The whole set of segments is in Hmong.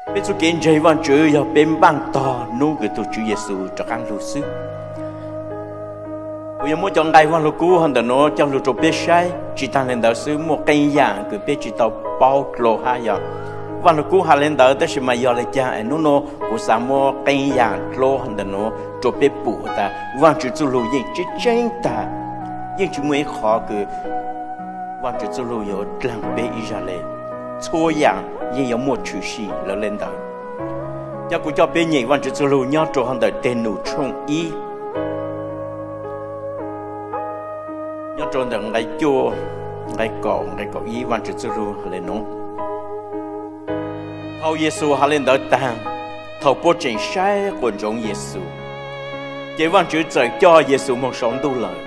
Peb txoj kev ntseeg Vajtswv yog peb npaaj tog nub kws tug Tswv Yexus rov qaab lug xwb. Kuv yuav muab cov nqai Vaaj Lug Kub hov ntawm nuav coj lug rua peb saib. Tsi taag le ntawd xwb, muaj qee yaam kws peb tsi tau paub dlua hab yog Vaaj Lug Kub has le ntawd, tab sis mas yog le caag es nub nua kuv xaav muab qee yaam dlua ntawm nuav rua peb pum tas Vaajtswv txuj lug yeej tseeb tseeb taag, yeej tsi muaj ib qhov kws Vaajtswv txuj lug yuav dlaag peb ib zag le. Txhua yaam yeej yuav muaj tshwm sim lawv le ntawd. Cov kuv coj peb nyeem Vaajtswv txuj lug nyob rua hov ntawm Teg Num tshooj ib, nyob rua ntawm nqai cuaj, nqai kaum, nqai kaum ib, Vaajtswv txuj lug has le nuav. Thaus Yexus has le ntawd taag, thaus puab tseem saib quas ntsoov Yexus, ces Vaajtswv txawm coj Yexus moog sau ntuj lawm.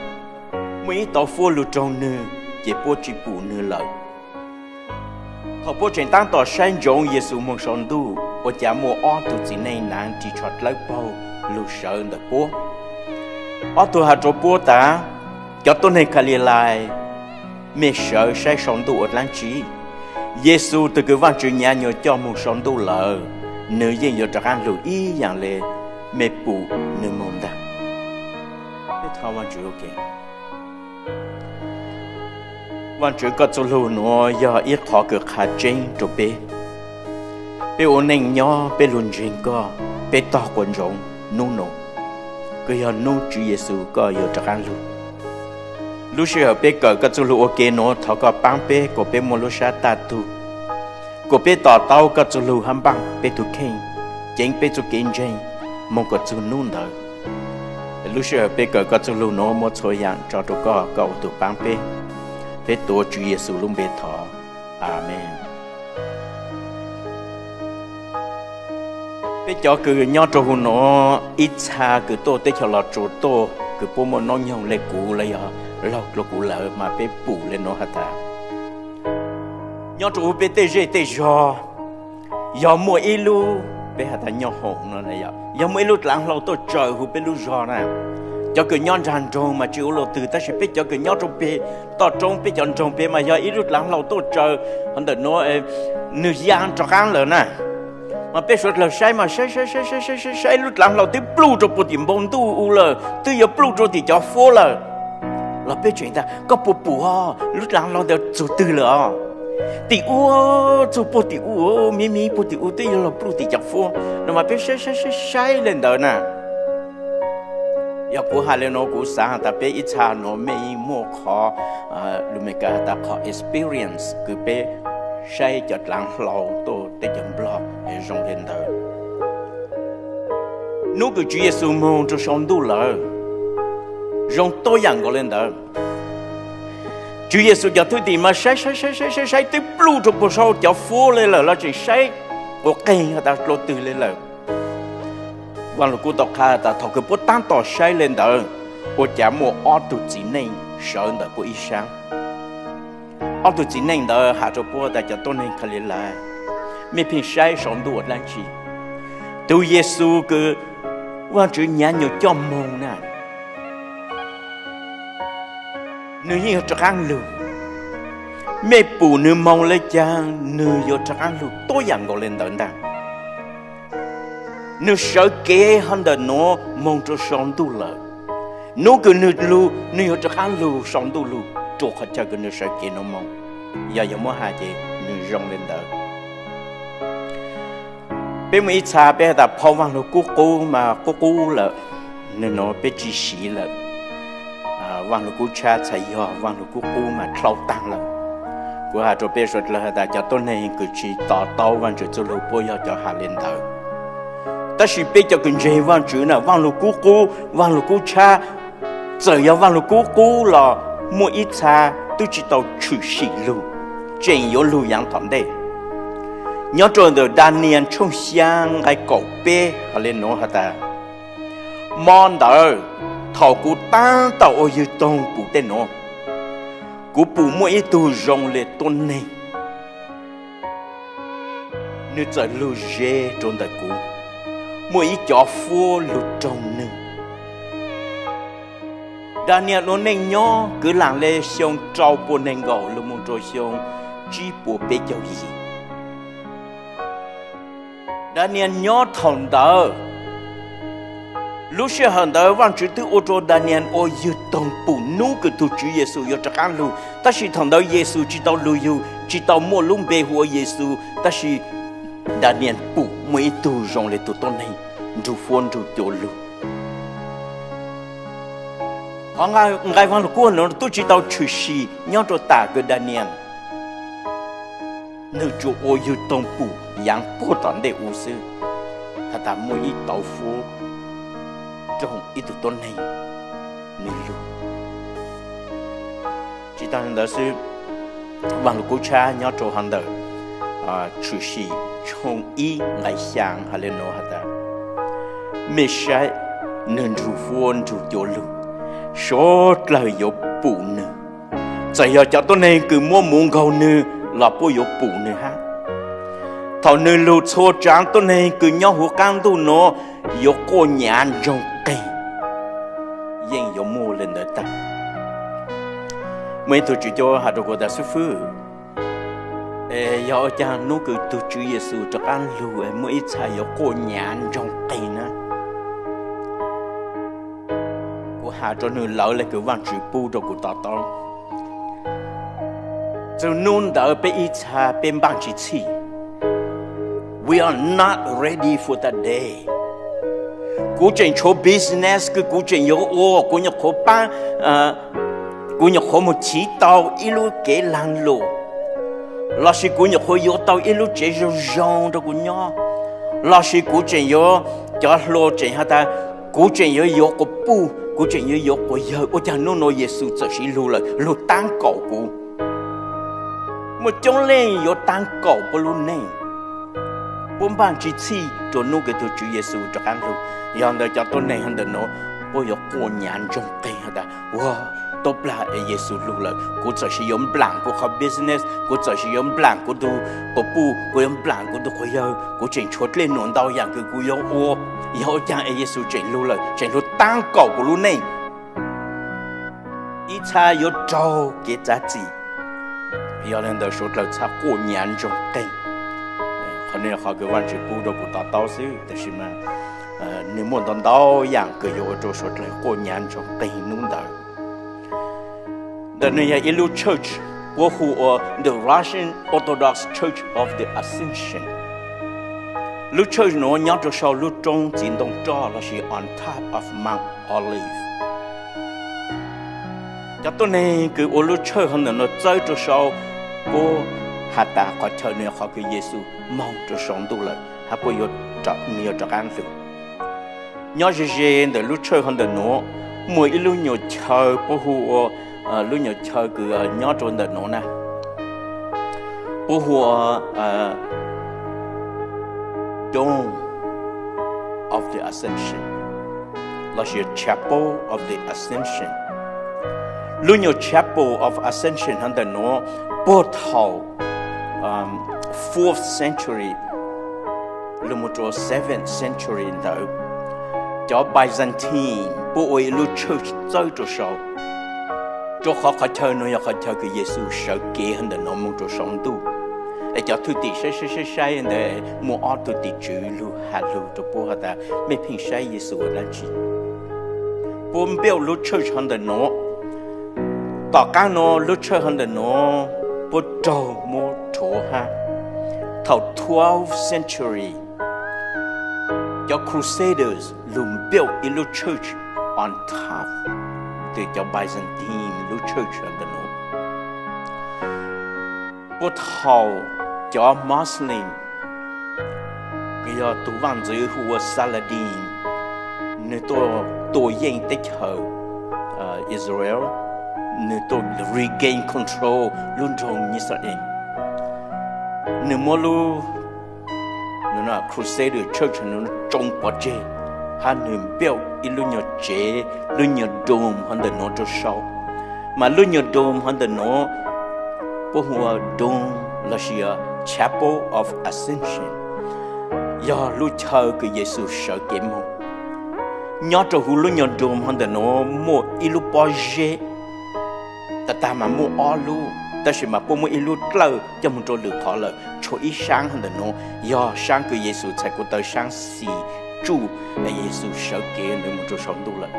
Muaj ib tauv fuab lug raug nwg, ces puab tsi pum nwg lawm. Thaus puab tseem taab tom saib ntsoov Yexus moog sau ntuj, ua caag muaj ob tug txiv neej naav ris tsho dlawb paug lug sawv ntawm puab. Ob tug has rua puab tas, Cov tuab neeg Kalilais, mej sawv saib sau ntuj ua dlaab tsi? Yexus tug kws Vaajtswv nyav nyuas coj moog sau ntuj lawm, nwg yeej yuav rov qaab lug ib yaam le mej pum nwg moog ntag. Vaajtswv koj txuj lug nuav yog ib qhov kws qha tseeb rua peb. Peb ua neej nyob peb lug ntseeg koj, peb tog quas ntsoov nub nua, kws yog nub Tswv Yexus koj yuav rov qaab lug. Lub sij hawm peb kawm koj txuj lug ua ke nuav, thov koj paab peb kuas peb muaj lub sab taj tug, kuas peb to taub koj txuj lug hab npaaj peb tug kheej, ceev peb txuj kev ntseeg moog kuas txug nub ntawd. Lub sij hawm peb kawm koj txuj lug nuav muab txhua yaam tso rua koj, koj ua tug paab peb. Peb tuav Tswv Yexus lub npe thov, Amees. Peb cov kws nyob rua huv nuav, ib txha kws tuaj teb chaws Los Tsuas tuaj kws puab muaj noob nyoog le kuv los yog laug dlua kuv lawm mas peb pum le nuav has tas, nyob rua huv peb tej zej tej zog, yog muaj ib lub, peb has tas nyoj hoom no, yog muaj ib lub dlaav hlau tuaj tsaws huv peb lub zog na, cov kws nyob nraag nroog mas tsi ua luaj twg, tab sis peb cov kws nyob rua peg toj roob, peb cov nroog peg mas yog ib lub dlaav hlau tuaj tsaws hov ntawm nuav, nwg ya rov qaab lawm na. Mas peb suav dlawg saib mas saib saib saib saib saib saib lub dlaav hlau twb pluj rua puag tim npoo ntuj u lawm, twb yuav pluj rua tim cov fuab lawm. Los peb tseem tas koj puas pum, lub dlaav hlau ntawd txug twg lawm os? Tim u, txug puag tim u, miv miv puag tim u twb yuav luag pluj tim cov fuab no mas peb saib saib saib saib le ntawd na. Yog kuv has le nuav kuv xaav has tas peb ib txha nuav mej yeej muaj qhov, lus Meskas has tas qhov experience kws peb saib cov dlaav hlau tuaj teb chaws Nplog zoo le ntawd. Nub kws Tswv Yexus moog rua sau ntuj lawm, zoo tuab yaam nkaus le ntawd. Tswv Yexus cov thwj tim mas saib saib saib saib saib twb pluj rua puag sau cov fuab le lawm los tseem saib quas qeeg has tas dlua twg le lawm. Vaaj Lug Kub tau qha tas thaus kws puab taab tom saib le ntawd, ua caag muaj ob tug txiv neej sawv ntawm puab ib saab. Ob tug txiv neej ntawd has rua puab tas cov tuab neeg Kalilais, mej pheej saib sau ntuj ua dlaab tsi? Tug Yexus kws Vaajtswv nyav nyuas coj moog na, nwg yeej yuav rov qaab lug. Mej pum nwg moog le caag nwg yuav rov qaab lug tuab yaam nkaus le ntawd ntag. Nwg sawv kev hov ntawm nuav moog rua sau ntuj lawm. Nub kws nwg lug nwg yuav rov qaab lug sau ntuj lug rua qhov chaw kws nwg sawv kev nuav moog. Yog yuav muab has ces nwg zoo le ntawd. Peb muaj ib txha peb has tas phau Vaaj Lug Kub qub mas qub qub lawm, nwg nuav peb tsi siv lawm. Vaaj Lug Kub tshab txhais yog Vaaj Lug Kub qub mas dlhau taag lawm. Kuv has rua peb suav dlawg has tas cov tuab neeg kws tsi to taub Vaajtswv txuj lug puab yog cov has le ntawd. Tab sis peb cov kws ntseeg Vaajtswv na, Vaaj Lug Kub qub, Vaaj Lug Kub tshab, txawm yog Vaaj Lug Kub qub los muaj ib txha twb tsi tau tshwm sim lug, tseem yuav lug yaav tom ntej. Nyob rua ntawm Daniel tshooj xyaa nqai kaum peb has le nuav has tas, mo ntawd thaus kuv taab tom ua ywg toog pum tej nuav, kuv pum muaj ib tug zoo le tuab neeg. Nwg txawm lug ze rua ntawm kuv, muaj ib cov fuab lug raug nwg. Daniel ua neej nyob kwv lam le xyoo rau pua neeg nkaum lug moog rua xyoo tsib puas peb caug yim. Daniel nyob thaum ntawd, lub sij hawm ntawd Vajtswv twb ua rau Daniel ua yug toog pum hnub kws tug Tswv Yexus yuav rov qaab lug, tab sis thaum ntawd Yexus tsis tau lug yug, tsis tau muaj lub npe hu ua Yexus, tab sis Daniel pum muaj ib tug zoo le tug tuab neeg nrug fuab nrug cua lug. Qhov nqai Vaaj Lug Kub nuav tub tsis tau tshwm sim nyob rua tas kws Daniel, nwg tsuas ua yug toog pum yaav puag tom ntej u xwb, has tas muaj ib tauv fuab raug ib tug tuab neeg nwg lug. Tsis tas ntawd xwb, Vaaj Lug Kub tshab nyob rua hov ntawm Tshwm Sim tshooj ib nqai xyaa has le nuav has tas, mej saib, nwg nrug fuab nrug cua lug, suav dlawg yuav pum nwg. Txawm yog cov tuab neeg kws muab mus nkaug nwg los puab yuav pum nwg hab. Thaum nwg lug txhua tsaav tuab neeg kws nyob huv qaab ntuj nuav yuav quaj nyav ntsoog qeeg, yeej yuav muaj le ntawd tag. Muaj ib tug tswv cuab has rua kuv tas, xib fwb, yog ua caag hnub kws tug Tswv Yexus rov qaab lug muaj ib txha yuav quaj nyav ntsoog qeeg na? Kuv has rua nwg lawv le kws Vaajtswv pub rua kuv to taub. Txug hnub ntawd peb ib txha peb npaaj tsi txhij. We are not ready for that day. Kuv tseem tshuav business kws kuv tseem yuav ua, kuv nyuam qhuav paab, kuv nyuam qhuav moog chiv tau ib lub kev laag lug, lossis kuv nyuam qhuav yuav tau ib lub tsev zoo zoo rua kuv nyob, lossis kuv tseem yuav, cov hluas tseem has tas, kuv tseem yuav yuav quas puj, kuv tseem yuav yuav quas yawg. Ua caag hnub nuav Yexus txawm sis lug lawm, lug taab kaum kuv? Muaj coob leej yuav taab kaum puab lub neej, puab npaaj tsi txhij rua hnub kws tug Tswv Yexus rov qaab lug. Yog ntawd cov tuab neeg hov ntawm nuav puab yuav quaj nyav ntsoog qeeg has tas, ua, tuab plag es Yexus lug lawm, kuv txawm sis yuav nplaam kuv qhov business, kuv txawm sis yuav nplaam kuv tug quas puj, kuv yuav nplaam kuv tug quas yawg, kuv tseem tshuav dlej nuam ntau yaam kws kuv yuav ua. Yog ua caag es Yexus tseem lug lawm, tseem lug taab kaum kuv lub neej, ib txha yuav raug kev txav txim. Yog le ntawd suav dlawg txhaj quaj nyav ntsoog qeeg. Qhov nuav yog qhov kws Vaajtswv pub rua kuv to taub xwb, tab sis mas nwg muaj ntau ntau yaam kws yuav ua rua suav dlawg quaj nyav ntsoog qeeg hnub ntawd. Ntawm nuav yog ib lub church puab hu ua The Russian Orthodox Church of the Ascension. Lub church nuav nyob rua sau lub roob txiv ntoo roj lossis on top of Mount Olive. Cov tuab neeg kws ua lub church hov ntawm nuav txawb rua sau, puab has tas qhov chaw nuav yog qhov kws Yexus moog rua sau ntuj lawm hab puab yuav, nwg yuav rov qaab lug. Nyob ze ze ntawm lub church hov ntawm nuav, muaj ib lub nyuas chaw puab hu ua, lub nyuas chaw kws nyob rua ntawm nuav na, puab hu ua Dome of the Ascension lossis Chapel of the Ascension. Lub nyuas Chapel of Ascension hov ntawm nuav, puag thaum fourth century lug moog rua seventh century ntawd, cov Byzantine puab ua ib lub church txawb rua sau, rua qhov qhov chaw nuav yog qhov chaw kws Yexus sawv kev hov ntawm nuav moog rua sau ntuj. Es cov thwj tim saib saib saib saib ntawd muaj ob tug tim tswv lug has lug rua puab has tas, mej pheej saib Yexus ua dlaab tsi? Puab build lub church hov ntawm nuav. Tom qaab nuav lub church hov ntawm nuav puab raug muab rhuav hab. Thaum twelfth century, cov Crusaders lug build ib lub church on top, tw cov Byzantine lub church hov ntawm nuav. Puag thaum cov Muslim, kws yog tug vaaj ntxwv hu ua Saladin, nwg tuaj tua yeej teb chaws Israel, nwg tuaj regain control lub nroog Yixalayees, nwg muab lub Crusader church nuav tsoo pov tseg, hab nwg build ib lub nyuas tsev, lub nyuas dome hov ntawm nuav rua sau. Mas lub nyuas dome hov ntawm nuav puab hu ua Dome lossis Chapel of Ascension, yog lub chaw kws Yexus sawv kev moog. Nyob rua huv lub nyuas dome hov ntawm nuav muaj ib lub pob zeb, tag tag mas muaj ob lub. Tab sis mas puab muab ib lub dlawj coj moog rua lwm qhov lawm, tshuav ib saab hov ntawm nuav, yog saab kws Yexus txhais kuv taw saab xis tsuj, Yexus sawv kev ntawd moog rua sau ntuj lawm.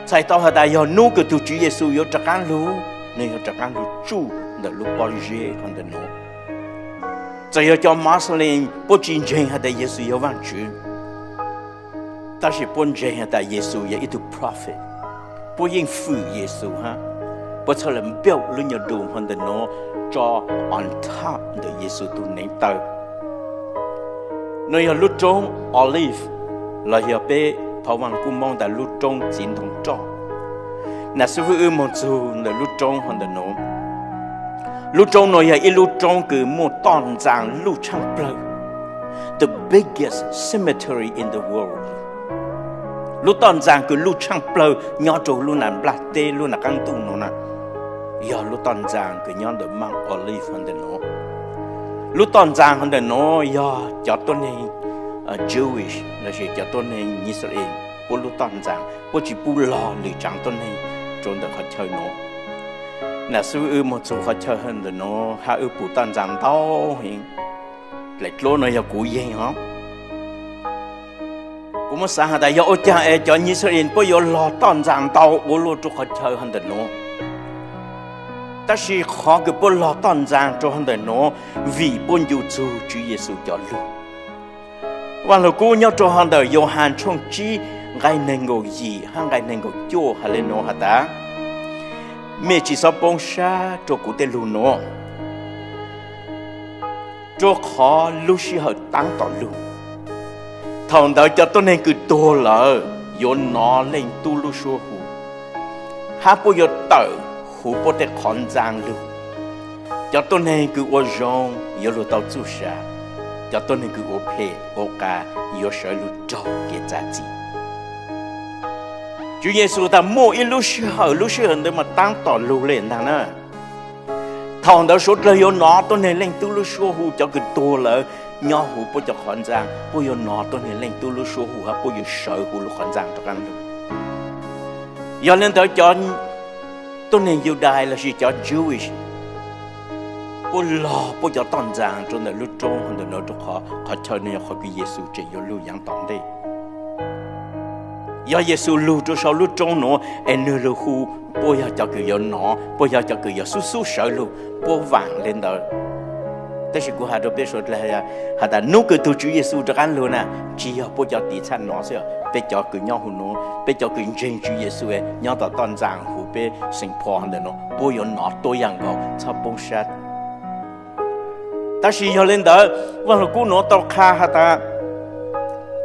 Txhais tau has tas yog nub kws tug Tswv Yexus yuav rov qaab lug, nwg yuav rov qaab lug tsuj ntawm lub pob zeb hov ntawm nuav. Txawm yog cov Muslim puab tsi ntseeg has tas Yexus yog Vaajtswv, tab sis puab ntseeg has tas Yexus yog ib tug prophet, puab yeej fwm Yexus hab, puab txhaj le build lub nyuas dome hov ntawm nuav tso on top ntawm Yexus tug neev taw. Nuav yog lub roob Olive, los yog peb thov Vaaj Lug Kub Moob tas lub roob txiv ntoo roj. Nam xib fwb wb moog txug ntawm lub roob hov ntawm nuav. Lub roob nuav yog ib lub roob kws muaj toj ntxaa luj tshaaj plawg, the biggest cemetery in the world. Lub toj ntxaa kws luj tshaaj plawg nyob rua lub nam nplaj teb lub nam qaab ntuj nuav na, yog lub toj ntxaa kws nyob ntawm Mount Olive hov ntawm nuav. Lub toj ntxaa hov ntawm nuav yog cov tuab neeg Jewish lossis cov tuab neeg Yixalayees puab lub toj ntxaa, puab tsi pub lug lwm tsaav tuab neeg rua ntawm qhov chaw nuav. Nam xib fwb wb moog txug qhov chaw hov ntawm nuav hab wb pum toj ntxaa ntau heev, dlaim dluab nuav yog kuv yeeg os. Kuv muab xaav has tas yog ua caag es cov Yixalayees puab yuav lug toj ntxaa ntau ua luaj rua qhov chaw hov ntawm nuav, tab sis qhov kws puab lug toj ntxaa rua hov ntawm nuav vim puab ncu txug Tswv Yexus cov lug. Vaaj Lug Kub nyob rua hov ntawm Yauhas tshooj tsib nqai neeg nkaum yim hab nqai neeg nkaum cuaj has le nuav has tas, mej tsi xob poob sab rua kuv tej lug nuav, rua qhov lub sij hawm taab tom lug, thaum ntawd cov tuab neeg kws tuag lawm yuav nov Leej Tub lub suab hu, hab puab yuav tawm huv puab tej qhov ntxaa lug. Cov tuab neeg kws ua zoo yuav lug tau txuj sa, cov tuab neeg kws ua phem ua qas yuav sawv lug raug kev txav txim. Tswv Yexus tas muaj ib lub sij hawm, lub sij hawm ntawd mas taab tom lug le ntaag na. Thaum ntawd suav dlawg yuav nov tuab neeg Leej Tub lub suab hu, cov kws tuag lawm nyob huv puab cov qhov ntxaa, puab yuav nov tuab neeg Leej Tub lub suab hu hab puab yuav sawv huv lub qhov ntxaa rov qaab lug. Yog le ntawd cov tuab neeg Yudais lossis cov Jewish puab lug puab cov toj ntxaa rua ntawm lub roob hov ntawm nuav rua qhov qhov chaw nuav yog qhov kws Yexus tseem yuav lug yaav tom ntej. Yog Yexus lug rua sau lub roob nuav es nwg lug hu, puab yog cov kws yuav nov, puab yog cov kws yuav xub xub sawv lug, puab vaam le ntawd. Tab sis kuv has rua peb suav dlawg has tas nub kws tug Tswv Yexus rov qaab lug na, tsi yog puab cov tiv txhaj nov xwb, peb cov kws nyob huv nuav, peb cov kws ntseeg Tswv Yexus nyob tom toj ntxaa huv peb Saint Paul ntawm nuav puab yuav nov tuab yaam nkaus, txhob poob sab. Tab sis yog le ntawd, Vaaj Lug Kub nuav tau qha has tas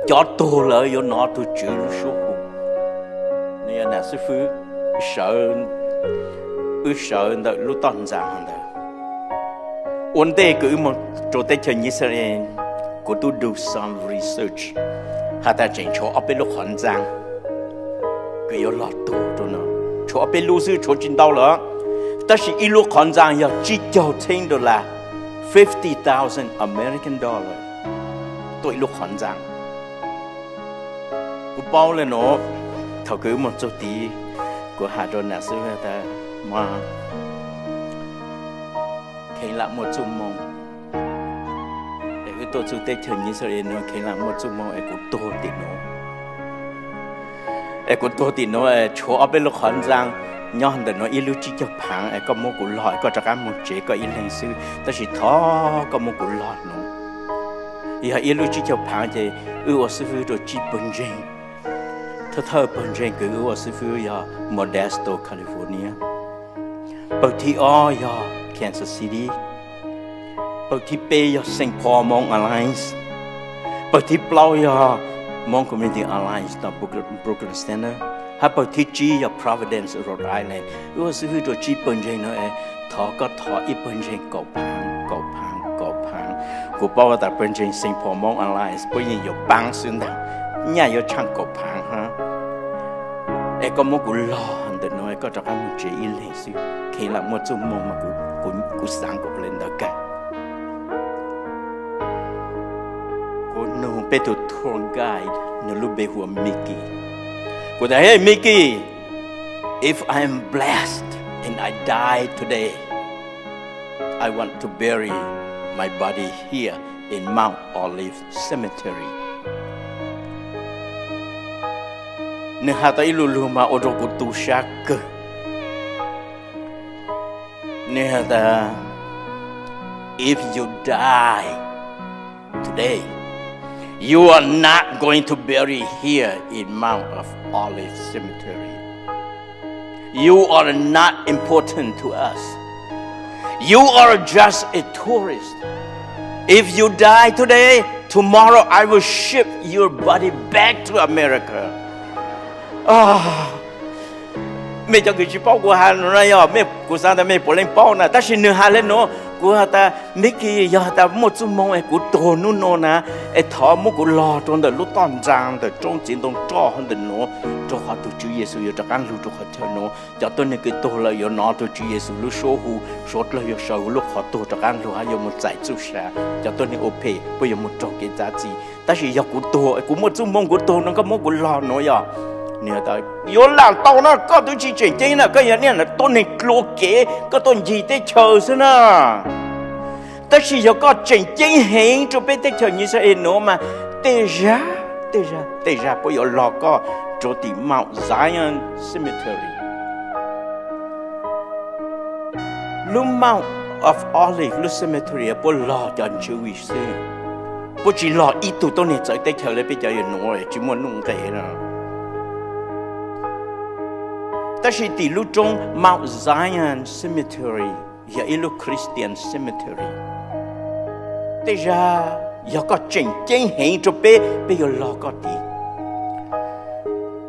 cov tuag lawm yuav nov tug Tswv lub suab hu. Nwg yog nam xib fwb sawv, wb sawv ntawm lub toj ntxaa ntawd. Ua ntej kws wb moog rua teb chaws Yixalayees, kuv tub do some research has tas tseem tshuav ob peb lub qhov ntxaa kws yuav lug tug rua nuav, tshuav ob peb lub xwb, tshuav tsi ntau lawm. Tab sis ib lub qhov ntxaa yog tsib caug txheeb dollar, fifty thousand American dollar, tuaj ib lub qhov ntxaa. Kuv paub le nuav, thaum kws wb moog txug tid, kuv has rua nam xib fwb tas, mog, kheev lam muaj txuj moo es wb tuaj txug teb chaws Yixalayees nuav, kheev lam muaj txuj moo es kuv tuag tim nuav. Es kuv tuag tim nuav es tshuav ob peb lub qhov ntxaa nyob ntawm nuav ib lub tsib caug phaav es koj muab kuv log es koj rov qaab moog tsev koj ib leeg xwb, tab sis thov koj muab kuv log nuav. Yog ib lub tsib caug phaav ces wb ua xib fwb rua tsib pawg ntseeg. Thawj thawj pawg ntseeg kws wb ua xib fwb yog Modesto, California. Pawg thib ob yog Kansas City. Pawg thib peb yog Saint Paul Hmong Alliance. Pawg thib plaub yog Hmong Community Alliance tom Brooklyn Center. Hab pawg thib tsib yog Providence, Rhode Island. Wb ua xib fwb rua tsib pawg ntseeg nuav es thov koj thov ib pawg ntseeg kaum phaav, kaum phaav, kaum phaav. Kuv paub tas pawg ntseeg Saint Paul Hmong Alliance puab yeej yuav paab xwb ntaag, nyaj yuav tshaaj kaum phaav hab. Es koj muab kuv log ntawm nuav es koj rov qaab moog tsev ib leeg xwb, kheev lam muaj txuj moo mas kuv xaav kuv le ntawd kag. Kuv nug peb tug tour guide, nwg lub npe hu ua Mickey. Kuv tas, Hey Mickey, if I am blessed, and I die today, I want to bury my body here in Mount Olive Cemetery. Nws has tas ib lu lug mas ua rua kuv tu sab kawg. Nws has tas, if you die today, you are not going to bury here in Mount of Olive Cemetery. You are not important to us. You are just a tourist. If you die today, tomorrow I will ship your body back to America. Mej cov kws tsis paub kuv has no na yog mej, kuv xaav tas mej puav leej paub na, tab sis nws has le nuav, kuv has tas, Mickey, yog has tas muaj txuj moo es kuv tuag nub nua na, es thov muab kuv log rua ntawm lub toj ntxaa ntawm roob txiv ntoo roj hov ntawm nuav, rua qhov tug Tswv Yexus yuav rov qaab lug rua qhov chaw nuav. Cov tuab neeg kws tuag lawm yuav nov tug Tswv Yexus lub suab hu, suav dlawg yuav sawv huv lub qhov tuag rov qaab lug hab yuav moog txais txuj sa. Cov tuab neeg ua phem puab yuav moog raug kev txav txim. Tab sis yog kuv tuag, kuv muaj txuj moo kuv tuag no koj muab kuv log nuav yog, yuav lam tau na, koj twb tsis tseem ceeb na, koj yog niaj tuab neeg dlua kev, koj tuaj ncig teb chaws xwb na. Tab sis yog koj tseem ceeb heev rua peb teb chaws Yixalayees nuav mas tej zag, tej zag, tej zag puab yuav log koj rua tim Mount Zion Cemetery. Lub Mount of Olive lub cemetery puab log cov Jewish xwb, puab tsis log ib tug tuab neeg txawv teb chaws le peb cov yawg nuav tsis muaj nuj nqes na. Tab sis tim lub roob Mount Zion Cemetery yog ib lub Christian cemetery. Tej zag yog koj tseem ceeb heev rua peb, peb yuav log koj tid.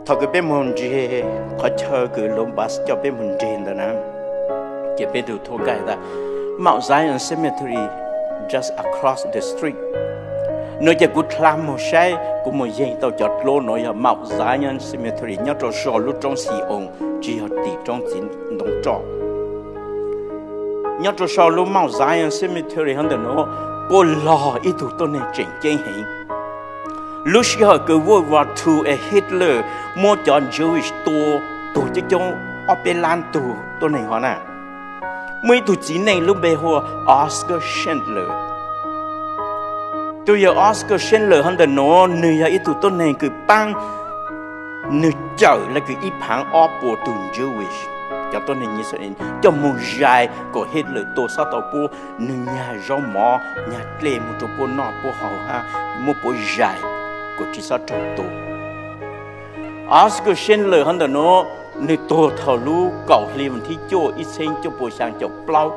Thaum kws peb moog nreg qhov chaw kws lub bus coj peb moog nreg ntawd na, ces peb tug tour guide tas, Mount Zion Cemetery just across the street. No ces kuv dlha moog saib, kuv moog yeeg tau cov dluab nuav yog Mount Zion Cemetery nyob rua sau lub roob Xi-oos, tsis yog tim roob txiv ntoo roj. Nyob rua sau lub Mount Zion Cemetery hov ntawm nuav, puab log ib tug tuab neeg tseem ceeb heev. Lub sij hawm kws World War Two es Hitler muab cov Jewish tua tuag coob coob ob peb lab tug tuab neeg hov na, muaj ib tug txiv neej lub npe hu ua Oskar Schindler. Tug yawg Oskar Schindler hov ntawm nuav nwg yog ib tug tuab neeg kws paab, nwg cawm le kws ib phaav ob puas tug Jewish, cov tuab neeg Yixalayees coj moog zais kom Hitler tua txhob tau puab. Nwg nyag zaub mov, nyag dlej moog rua puab noj puab haus hab muab puab zais kom tsis txhob raug tua. Oskar Schindler hov ntawm nuav, nwg tuag thaum lub kaum hli vas thib cuaj ib txheeb cuaj puas xyaa caum plaub.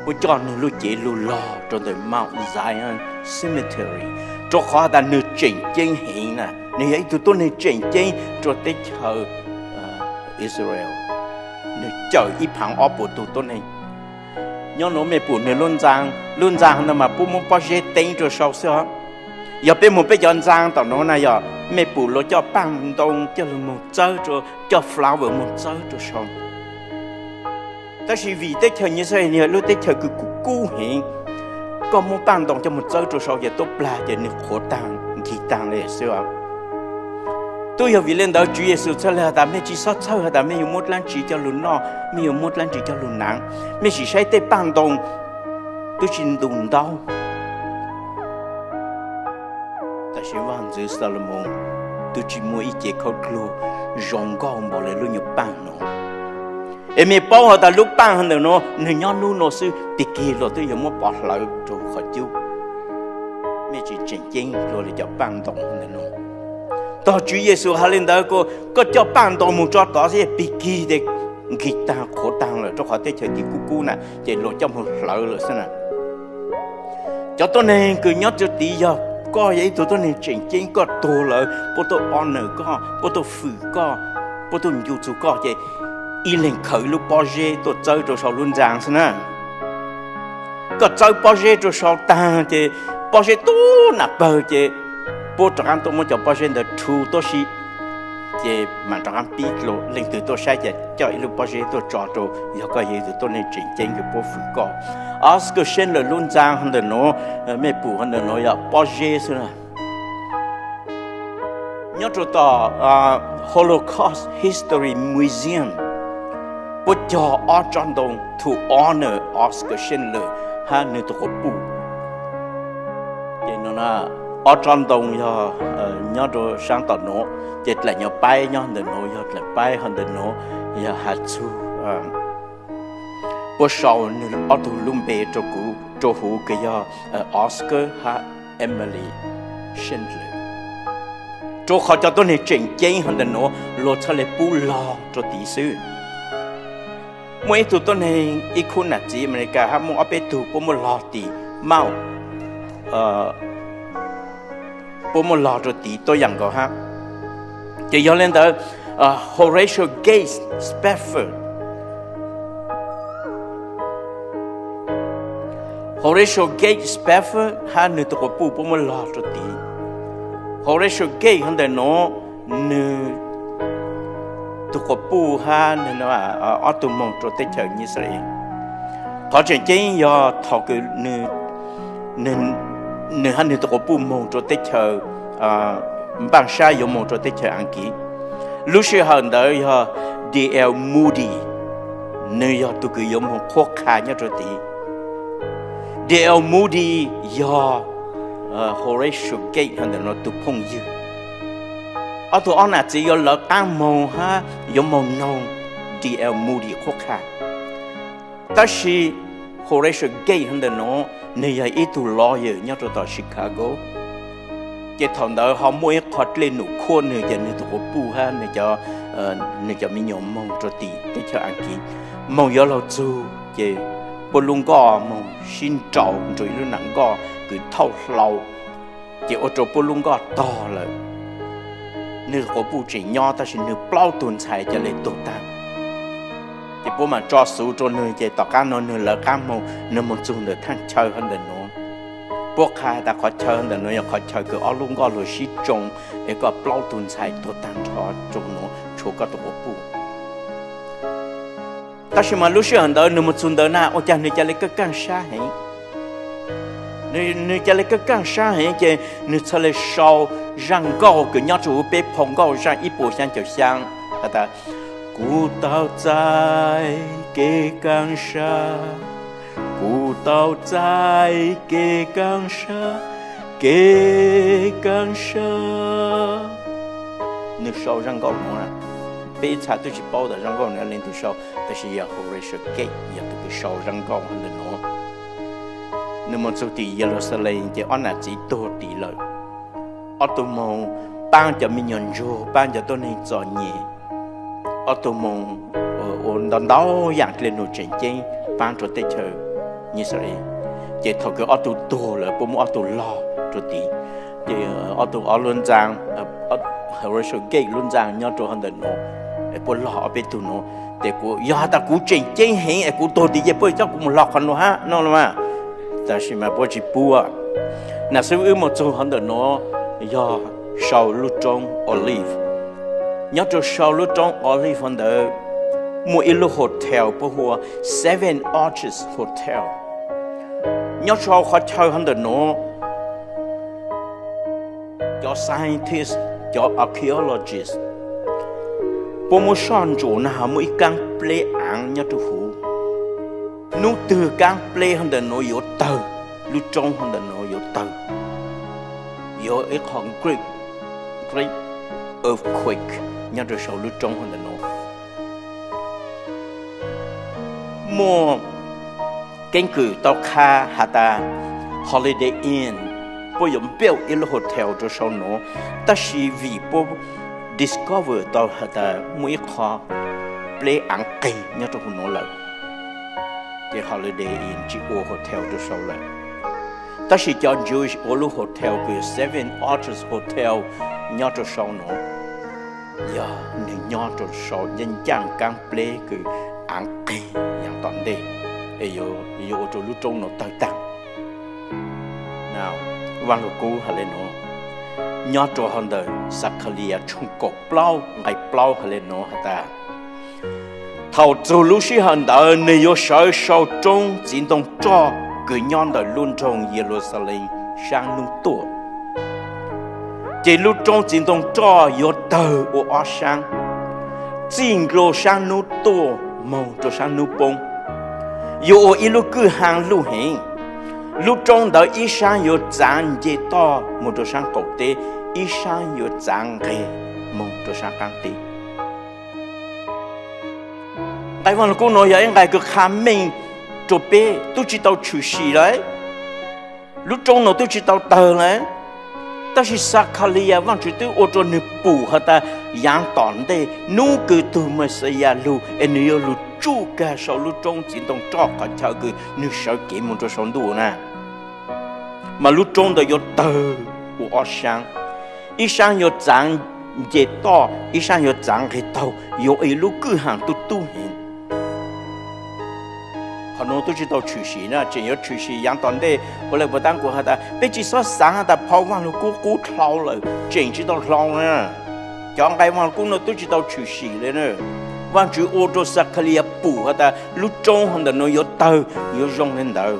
Puab coj nwg lub cev lug log rua ntawm Mount Zion Cemetery, rua qhov has tas nwg tseem ceeb heev na, nwg yog ib tug tuab neeg tseem ceeb rua teb chaws Israel. Nwg cawm ib phaav ob puas tug tuab neeg. Nyob nuav mej pum nwg lub ntxaa, lub ntxaa hov ntawd mas puab muab pob zeb teeb rua sau xwb os. Yog peb moog peb cov ntxaa tom nuav na yog mej pum luag coj paaj ntoo coj lug moog txawb rua, coj flower moog txawb rua sau. Tab sis vim teb chaws Yixalayees yog lub teb chaws kws kub kub heev, koj muab paaj ntoo coj moog txawb rua sau ces tuab plag ces nwg qhuav taag nkig taag le xwb os. Tub yog vim le ntawd Tswv Yexus txhaj le has tas mej tsis txhob txhawj has tas mej yuav muab dlaab tsi coj lug noj, mej yuav muab dlaab tsi coj lug naav. Mej sim saib tej paaj ntoo twb tsis ntu ntaub. Tab sis vaj ntxwv Xalumoos twb tsis muaj ib ce khaub dluag zoo nkauj npaum le lub nyuas paaj nuav. Es mej paub has tas lub paaj ntawm nuav nwg nyob nub nua xwb, pig kig luag twb yuav muab pov hlawv rua qhov cub. Mej tsis tseem ceeb dlua le cov paaj ntoo ntawm nuav. Tog Tswv Yexus has le ntawd, koj coj paaj ntoo moog tso tod xwb pig kig tes nkig taag qhuav taag lawm rua qhov teb chaws kub kub na ces luag coj moog hlawv lawm xwb na. Cov tuab neeg kws nyob rua tid yog koj yog ib tug tuab neeg tseem ceeb, koj tuag lawm puab tuaj honor koj, puab tuaj fwm koj, puab tuaj ncu txug koj ces ib leeg khaws lub pob zeb tuaj txawb rua sau lub ntxaa xwb na. Koj txawb pob zeb rua sau taag ces pob zeb tub nam pawg ces puab rov qaab tuaj muab cov pob zeb ntawd rhu tuab si, ces mam rov qaab pib dlua. Leej twg tuaj saib ces coj ib lub pob zeb tuaj tso rua, yog koj yog ib tug tuab neeg tseem ceeb kws puab fwm koj. Oskar Schindler lub ntxaa hov ntawm nuav, mej pum hov ntawm nuav yog pob zeb xwb na. Nyob rua tom Holocaust History Museum, puab cog ob tsob ntoo to honor Oskar Schindler hab nwg tug quas puj. Ces no ob tsob ntoo yog nyob rua saab tom nuav, ces dlaim nyuas paib nyob ntawm nuav, yog dlaim paib hov ntawm nuav yog has txug puab sau nwg ob tug lub npe rua kuv rua huv kws yog Oskar hab Emily Schindler, rua qhov cov tuab neeg tseem ceeb hov ntawm nuav luag txhaj le pub log rua tid xwb. Muaj ib tug tuab neeg ib khub nam txiv Amelikas hab muaj ob peb tug puab muab log tim mauj, puab muab log rua tid tuab yaam nkaus hab. Ces yog le ntawd, Horatio Gates Spafford, Horatio Gates Spafford hab nwg tug quas puj puab muab log rua tid. Horatio Gates hov ntawm nuav, nwg tug quas puj hab ob tug moog rua teb chaws Yixalayees. Qhov tseem ceeb yog thaus kws nwg hab nwg tug quas puj moog rua teb chaws npaaj sab yuav moog rua teb chaws Askiv, lub sij hawm ntawd yog D. L. Moody, nwg yog tug kws yuav moog qhuab qha nyob rua tid. D. L. Moody yog Horatio Gates hov ntawm nuav tug phooj ywg. Ob tug ob nam txiv yuav lawv qaab moog hab yuav moog noog D. L. Moody qhuab qha. Tab sis Horatio Gates hov ntawm nuav nwg yog ib tug lawyer nyob rua tom Chicago. Ces thaus ntawd ho muaj ib qho dlej num khuab nwg, ces nwg tug quas puj hab nwg cov me nyuam moog rua tim teb chaws Askiv. Moog yuav luag txug ces puab lub nkoj moog sib nraus nrug ib lub nam nkoj kws thauj hlau, ces ua rua puab lub nkoj tog lawm. Nwg quas puj tseem nyob tab sis nwg plaub tug ntxhais ca le tuag taag. Ces puab mam tso xuv rua nwg, ces tom qaab nuav nwg lawv qaab moog, nwg moog txug ntawm thaaj chaw hov ntawm nuav. Puab qha tas qhov chaw ntawm nuav yog qhov chaw kws ob lub nkoj luag sib tsoo, es koj plaub tug ntxhais tuag taag nrho rua nuav tshuav koj tug quas puj. Tab sis mas lub sij hawm ntawd nwg moog txug ntawd na ua caag nwg ca le kaaj kaaj sab heev. Nwg ca le kaaj kaaj sab heev ces nwg txhad le sau zaaj nkauj kws nyob rua huv peb phau nkauj zaaj ib puas xyaa caum xyaa has tas, Kuv tau txais kev kaaj sab, kuv tau txais kev kaaj sab, kev kaaj sab. Nwg sau zaaj nkauj nuav, peb ib txha twb tsi paub tas zaaj nkauj nuav leej twg sau, tab sis yog Horatio Gates yog tug kws sau zaaj nkauj ntawm nuav. Nwg moog txug tim Yeluxalees ces ob nam txiv tuag tim lawm. Ob tug moog paab cov me nyuam ntsuag, paab cov tuab neeg txom nyem. Ob tug moog ua ntau ntau yaam dlej num tseem ceeb paab rua teb chaws Yixalayees. Ces thaus kws ob tug tuag lawm puab muab ob tug log rua tid. Ces ob tug ob lub ntxaa, Horatio Gates lub ntxaa nyob rua hov ntawm nuav, es puab log ob peb tug nuav. Ces kuv yog has tas kuv tseem ceeb heev es kuv tuag tim ces puab coj kuv moog log qhov nuav hab no los mas. Tab sis mas puab tsi pub. Nam xib wb moog txug hov ntawm nuav yog sau lub roob Olive. Nyob rua sau lub roob Olive hov ntawd muaj ib lub hotel puab hu ua Seven Arches Hotel. Nyob sau qhov chaw hov ntawm nuav, cov scientist, cov archaeologist, puab muab soj ntsuam na ho muaj ib kaab pleb aav nyob rua huv. Nub twg kaab pleb hov ntawm nuav yuav tawg, lub roob hov ntawm nuav yuav tawg, yuav ib qho great, great earthquake nyob rua sau lub roob hov ntawm nuav. Muaj keeb kwm tau qha has tas Holiday Inn puab yuav build ib lub hotel rua sau nuav, tab sis vim puab discover tau has tas muaj ib qho pleb aav qeeg nyob rua huv nuav lawm, ces Holiday Inn tsi ua hotel rua sau lawm. Tab sis cov Jewish ua lub hotel kws Seven Arches Hotel nyob rua sau nuav, yog nwg nyob rua sau ncaaj ncaaj kaab pleb kws aav qeeg yaam tom ntej, es yuav ua rua lub roob nuav tawg taag. Vaaj Lug Kub has le nuav, nyob rua hov ntawm Xakalias tshooj kaum plaub nqai plaub has le nuav has tas, thaum txug lub sij hawm ntawd nwg yuav sawv sau roob txiv ntoo roj kws nyob ntawm lub nroog Yeluxalees saab nub tuaj. Ces lub roob txiv ntoo roj yuav tawg ua ob saab, txij nkaus saab nub tuaj moog rua saab nub poob. Yuav ua ib lub kwj haa luj heev. Lub roob ntawd ib saab yuav txaav nce toj moog rua saab qaum teb, ib saab yuav txaav nqeg moog rua saab qaab teb. Nqai Vaaj Lug Kub nuav yog ib nqai kws qha meej rua peb, tub tsi tau tshwm sim lawm. Lub roob nuav tub tsi tau tawg lawm, tab sis Xakhaliyas Vaajtswv twb ua rua nwg pum has tas yaav tom ntej nub kws tug Mexiyas lug es nwg yuav lug tsuj kag sau lub roob txiv ntoo roj qhov chaw kws nwg sawv kev moog rua sau ntuj na, mas lub roob ntawd yuav tawg ua ob saab, ib saab yuav txaav nce toj, ib saab yuav txaav nqeg taug, yuav ua ib lub kwj haa tub tub heev. Qhov nuav tub tsi tau tshwm sim na, tseem yuav tshwm sim yaav tom ntej. Ua le puas taab kuv has tas peb tsi xob xaav has tas phau Vaaj Lug Kub qub dlhau lawm, tseem tsi tau dlhau na. Cov nqai Vaaj Lug Kub nuav tub tsi tau tshwm sim le na. Vaajtswv ua rua Xakhaliyas pum has tas lub roob ntawm nuav yuav tawg, yuav zoo le ntawd.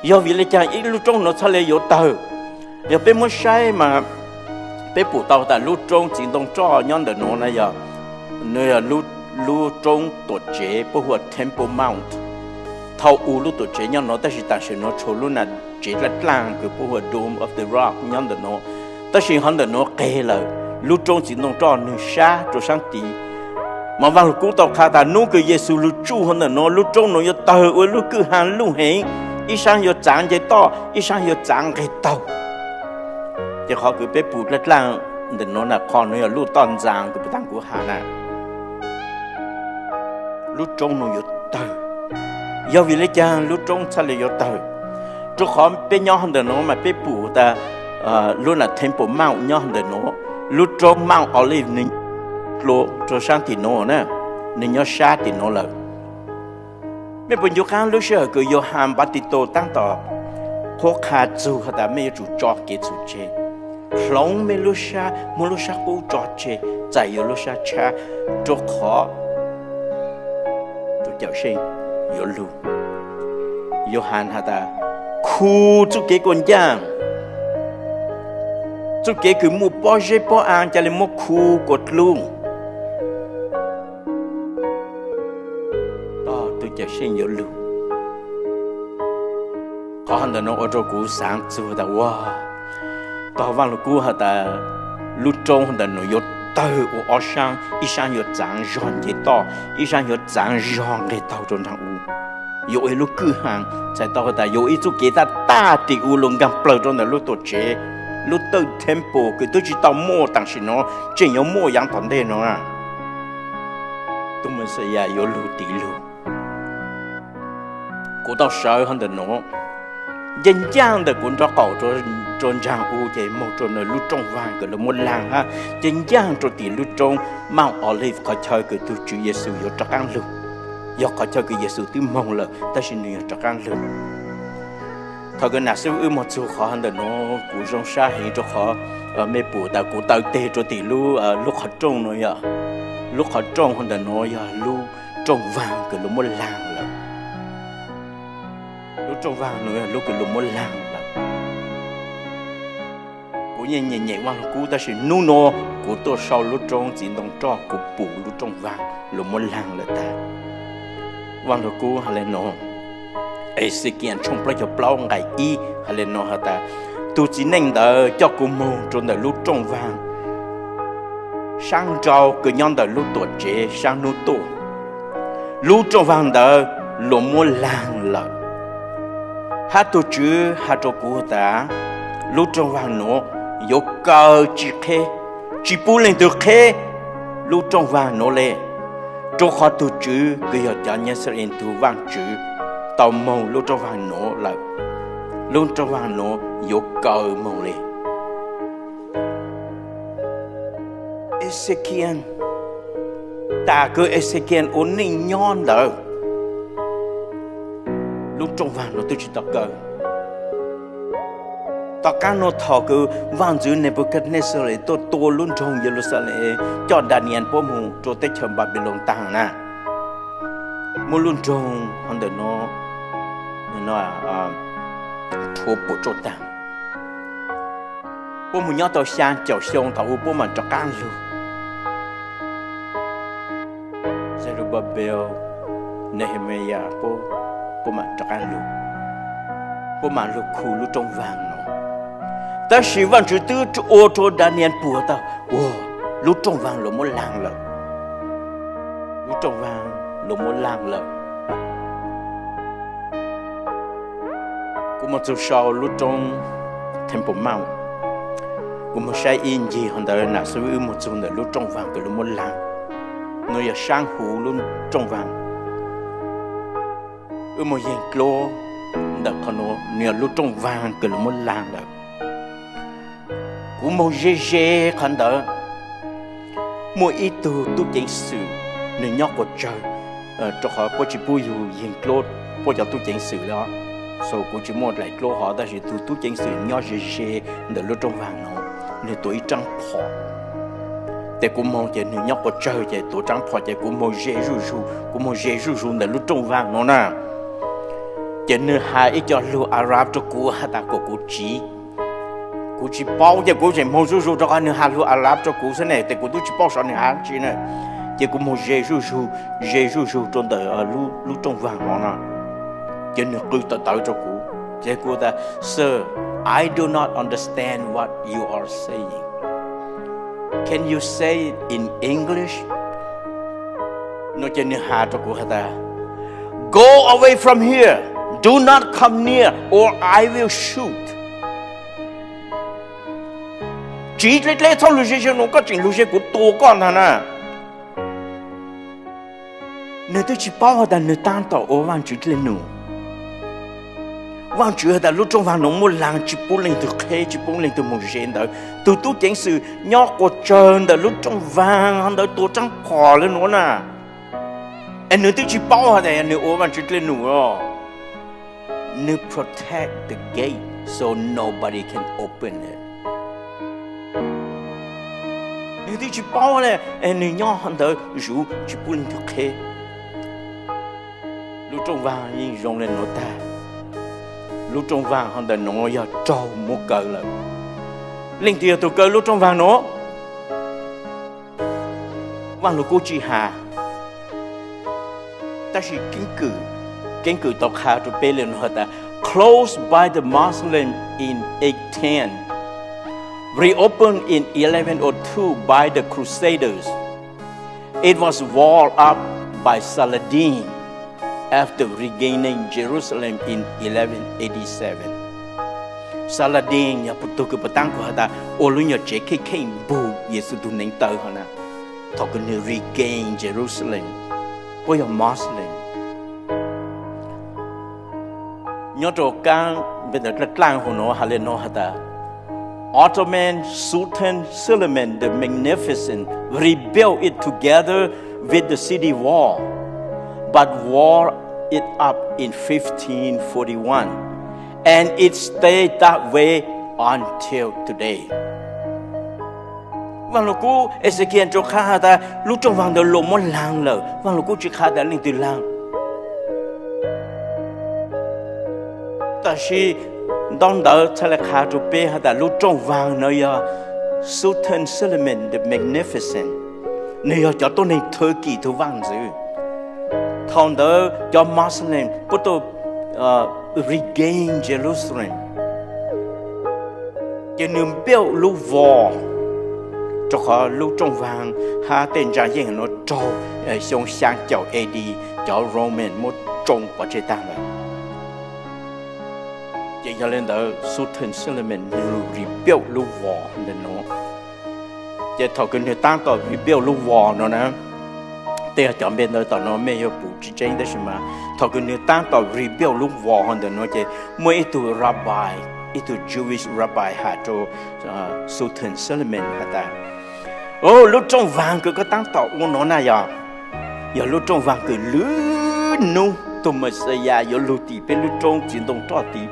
Yog vim le caag ib lub roob nuav txhaj le yuav tawg? Yog peb muab saib mas peb pum tau tas lub roob txiv ntoo roj nyob ntawm nuav na yog, nwg yog lub roob tuam tsev puab hu ua Temple Mount. Thaum u lub tuam tsev nyob nuav tab sis tam sim nuav tshuav lub nam tsev dlaaj dlaaj kws puab hu ua Dome of the Rock nyob ntawm nuav. Tab sis hov ntawm nuav qeg lawm, lub roob txiv ntoo roj nwg sab rua saab tid. Mas Vaaj Lug Kub tau qha tas nub kws Yexus lug tsuj hov ntawm nuav lub roob nuav yuav tawg ua lub kwj haa luj heev, ib saab yuav txaav nce toj, ib saab yuav txaav nqeg taug. Ces qhov kws peb pum dlaaj dlaaj ntawm nuav na, qhov nuav yog lub toj ntxaa kws puag ta kuv has na. Lub roob nuav yuav tawg. Yog vim le caag lub roob txhaj le yuav tawg? Rua qhov peb nyob hov ntawm nuav mas peb pum tas lub nam Temple Mount nyob hov ntawm nuav, lub roob Mount Olive nwg dlua rua saab tim nuav na, nwg nyob sab tim nuav lawm. Mej puas ncu qaab lub sij hawm kws Yauhas Npatitus taab tom qhuab qha txug has tas mej yuav tsum tso kev txhum tseg, hloov mej lub sab, muab lub sab qub tso tseg, txais yuav lub sab tshab, rua qhov tus Cawmseej yuav lug. Yauhas has tas, khu txuj kev kuas ncaaj, txuj kev kws muaj pob zeb pob aa ca le muab khu kuas dlub, tog tus Cawmseej yuav lug. Qhov hov ntawm nuav ua rua kuv xaav txug tas ua tog Vaaj Lug Kub has tas lub roob hov ntawm nuav yuav tawg ua ob saab, ib saab yuav txaav zog nce toj, ib saab yuav txaav zog nqeg taug rua nraag u. Yuav ua ib lub kwj haa, txhais tau has tas yuav ua ib txuj kev taj taj tim u lug nkaag plawg rua ntawm lub tuam tsev, lub tawj temple kws twb tsi tau muaj tam sim nuav, tseem yuav muaj yaav tom ntej nuav. Tug Mexiyas yuav lug tim lug. Kuv tau sawv hov ntawm nuav, ncaaj ncaaj ntawm kuv nraub qaum rua nraag u ces moog rua ntawm lub rooj vaag kws lug muab laag hab, ncaaj ncaaj rua tim lub roob Mount Olive qhov chaw kws tug Tswv Yexus yuav rov qaab lug. Yog qhov chaw kws Yexus twb moog lawm tab sis nwg yuav rov qaab lug. Thaum kws nam xib hwb wb moog txug qhov hov ntawm nuav kuv zoo sab heev rua qhov mej pum tas kuv taw teg rua tim lub, lub qhov rooj nuav yog, lub qhov rooj hov ntawm nuav yog lub rooj vaag kws lug muab laag lawm. Lub rooj vaag nuav yog lub kws lug muab laag lawm. Kuv yeej nyeem nyeem Vaaj Lug Kub tab sis nub nuav kuv tuaj sau lub roob txiv ntoo roj kuv pum lub rooj vaag lug muab laag lawm tag. Vaaj Lug Kub has le nuav, Exekias tshooj plaub caug plaub nqai ib has le nuav has tas, tug txiv neej ntawd coj kuv moog rua ntawm lub rooj vaag saab nrau kws nyob ntawm lub tuam tsev saab nub tuaj. Lub rooj vaag ntawd luas muab laag lawm, hab tug Tswv has rua kuv tas, lub rooj vaag nuav yuav kaw tsi qheb, tsi pub leej twg qheb lub rooj vaag nuav le, rua qhov tug Tswv kws yog cov Nazarees tug Vaajtswv tau moog lub rooj vaag nuav lawm. Lub rooj vaag nuav yuav kaw moog le. Exekias, tas kws Exekias ua neej nyob ntawd, lub rooj vaag nuav twb tsi tau kaw. Tom qaab nuav thaum kws vaaj ntxwv Nebuchadnezzar tuaj tua lub nroog Yeluxalees, coj Daniyees puab moog rua teb chaws Npanpiloos taag na, muab lub nroog hov ntawm nuav rhuav puam tsuaj taag. Puab moog nyob tau xyaa caum xyoo thaum u puab maam rov qaab lug. Zerubabel, Nehemias puab, puab mam rov qab lug, puab mam lug khu lub rooj vaag nuav. Tab sis Vaajtswv twb ua rua Daniel puag tau ua lub rooj vaag lug muab laag lawm. Lub rooj vaag lug muab laag lawm. Kuv moog txug sau lub roob Temple Mount, kuv moog saib ib ncig hov ntawd nam xwb wb moog txug ntawm lub rooj vaag kws lug muab laag. Nuav yog saab huv lub rooj vaag. Wb moog yeeg dluab ntawm qhov nuav, nwg yog lub rooj vaag kws lug muab laag lawm. Kuv moog ze ze qhov ntawd, muaj ib tug tub ceev xwm, nwg nyob quas tsawg, rua qhov puab tsi pub yug yeeg dluab puab cov tub ceev xwm le. So kuv tsi muaj dlaim dluab hov, tab sis tug tub ceev xwm nyob ze ze ntawm lub rooj vaag nuav, nwg tuav ib raab phom. Tes kuv moog ces nwg nyob quas tsawg ces tuav raab phom ces kuv moog ze zuj zug, kuv moog ze zuj zug ntawm lub rooj vaag nuav na. Ces nwg has ib co lug Arab rua kuv has tas kom kuv tsiv. Kuv tsi paub ces kuv tseem moog zuj zug rua qhov nwg has lug Arab rua kuv xwb ne, tes kuv tub tsi paub xyov nwg has tsi na. Ces kuv moog ze zuj zug, ze zuj zug rua ntawm lub rooj vaag nuav na. Ces nwg qw tawv tawv rua kuv, ces kuv tas, Sir, I do not understand what you are saying. Can you say it in English? No ces nwg has rua kuv has tas, Go away from here. Do not come near or I will shoot. Tsiv dleb dleb, txhob lug ze ze nuav, koj tseem lug ze kuv tua koj ntag na. Nwg twb tsi paub has tas nwg taab tom ua Vaajtswv dlej num. Vaajtswv has tas lub rooj vaag nuav muab laag, tsi pub leej twg qheb, tsi pub leej twg moog ze ntawd. Tug tub ceev xwm nyob quas tsawg ntawm lub rooj vaag ntawd tuav raab phom le nuav na. Es nwg twb tsi paub has tas nwg ua Vaajtswv dlej num os. Nwg protect the gate so nobody can open it. Nwg twb tsi paub le, nwg nyob hov ntawd zuv tsi pub leej twg qheb. Lub rooj vaag yeej zoo le nuav tag. Lub rooj vaag hov ntawm nuav yog raug muab kaw lawm. Leej twg yog tug kaw lub rooj vaag nuav? Vaaj Lug Kub tsi has. Tab sis keeb kwm tau qha rua peb le nuav has tas, closed by the Muslim in eight ten, reopened in eleven oh two by the Crusaders. It was walled up by Saladin after regaining Jerusalem in eleven eighty-seven. Saladin yog tug kws puas taab kuas has tas ua lub nyuam tsev kheej kheej npug Yexus tug neev taw hov na, thaum kws nwg regain Jerusalem, puab yog Muslim. Nyob rau kaab npe ntawd dlaaj dlaaj huv nuav has le nuav has tas, Ottoman Sultan Suleiman the Magnificent rebuilt it together with the city wall, but walled it up in fifteen forty-one, and it stayed that way until today. Vaaj Lug Kub Exekias tau qha has tas lub rooj vaag ntawd luas muab laag lawm, Vaaj Lug Kub tsi qha tas leej twg laag. Tab sis ntaub ntawv txhad le qha rua peb has tas lub rooj vaag nuav yog Sultan Suleiman the Magnificent, nwg yog cov tuab neeg Turkey tug vaaj ntxwv. Thaum ntawd cov Muslim puab tau regain Jerusalem, ces nwg build lub wall, rua qhov lub rooj vaag hab tej ntsaa yeej nuav raug xyoo xyaa caum A D, cov Roman muab tsoo pov tseg taag lawm. Ces yog le ntawd Sultan Suleiman nwg rebuild lub wall ntawm nuav. Ces thaum kws nwg taab tom rebuild lub wall nuav na, tej cov npe ntawd tom nuav mej yuav pum tsi tseeb tab sis mas thaum kws nwg taab tom rebuild lub wall ntawm nuav ces muaj ib tug rabbi, ib tug Jewish rabbi has rua Sultan Suleiman has tas, O, lub rooj vaag kws koj taab tom ua nuav na yog, yog lub rooj vaag kws lwm nub tug Mexiyas yuav lug tim peb lub roob txiv ntoo roj tid,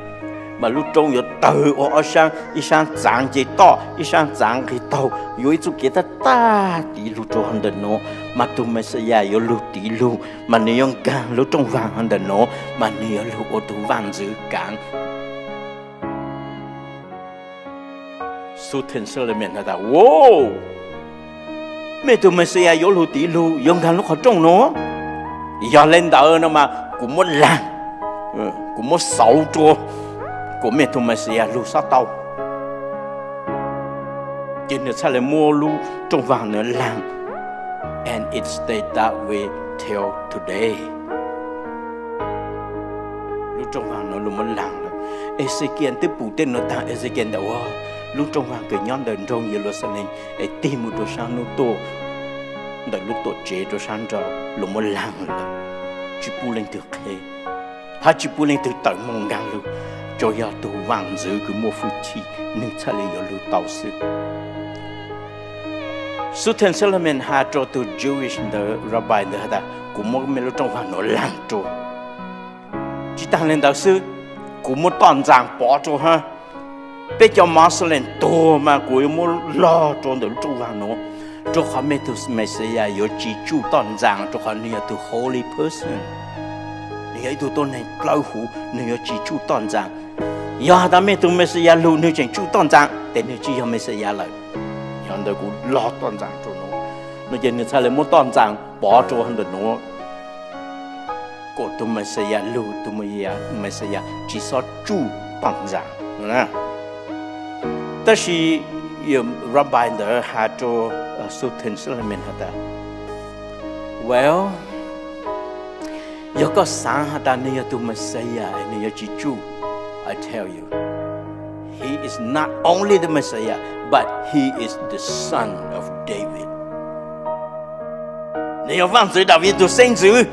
mas lub roob yuav tawg ua ob sab, ib sab txaav nce toj, ib sab txaav nqis taug, yuav ib txuj kev tab tag tiv lug rua hov ntawm nuav, mas tug Mexiyas yuav lug tiv lug, mas nwg yuav nkaag lub rooj vaag hov ntawm nuav, mas nwg yuav lug ua tug vaaj ntxwv kaav. Sultan Suleiman has tas, Wow, mej tug Mexiyas yuav lug tiv lug, yuav nkaag lub qhov rooj nuav. Yog le ntawd no mas kuv muab laag, kuv muab xauv rua kuas mej tug Mexiyas lug xob tau. Ces nwg txhaj le muab lub rooj vag nuav laag. And it stayed that way till today. Lub rooj vag nuav lug muab laag lawm. Exekias twb pum tej nuav taag, Exekias ntawm ua lub rooj vag kws nyob ntawm nroog Yeluxalees es tig mus rua saab nub tuaj, ntawm lub tuam tsev rua saab nraud lug muab laag lawm. Tsi pub leej twg qhe, hab tsi pub leej twg tawm moog nkaag lug, tsuas yog tug vaam ntxwv kws muaj fwj chim nwg txhaj le yuav lug tau xwb. Sultan Suleiman has rua tug Jewish ntawd, rabbi ntawd has tas, kuv muab mej lub rooj vag nuav laag rua. Tsi taag le ntawd xwb, kuv muab toj ntxaas pov rua hab. Peb cov Muslim tuag mas kuv yuav muab log rua ntawm lub rooj vag nuav, rua qhov mej tug Mexiyas yuav tsi tsuj toj ntxaas, rua qhov nwg yog tug holy person, nwg yog ib tug tuab neeg dlawb huv, nwg yuav tsi tsuj toj ntxaas. Yog has tas mej tug Mexiyas lug nwg tseem tsuj toj ntxaas, tes nwg tsi yog Mexiyas lawm. Yog ntawd kuv log toj ntxaas rua nuav, no ces nwg txhaj le muab toj ntxaas pov rua ntawm nuav, kuas tug Mexiyas lug, tug Mexiyas tsi xob tsuj toj ntxaas. Tab sis rabbi ntawd has rua Sultan Suleiman has tas, well, yog koj xaav has tas nwg yog tug Mexiyas nwg yuav tsi tsuj, I tell you, he is not only the Messiah, but he is the son of David. Nwg yog vaaj ntxwv Daviv tug xeeb ntxwv,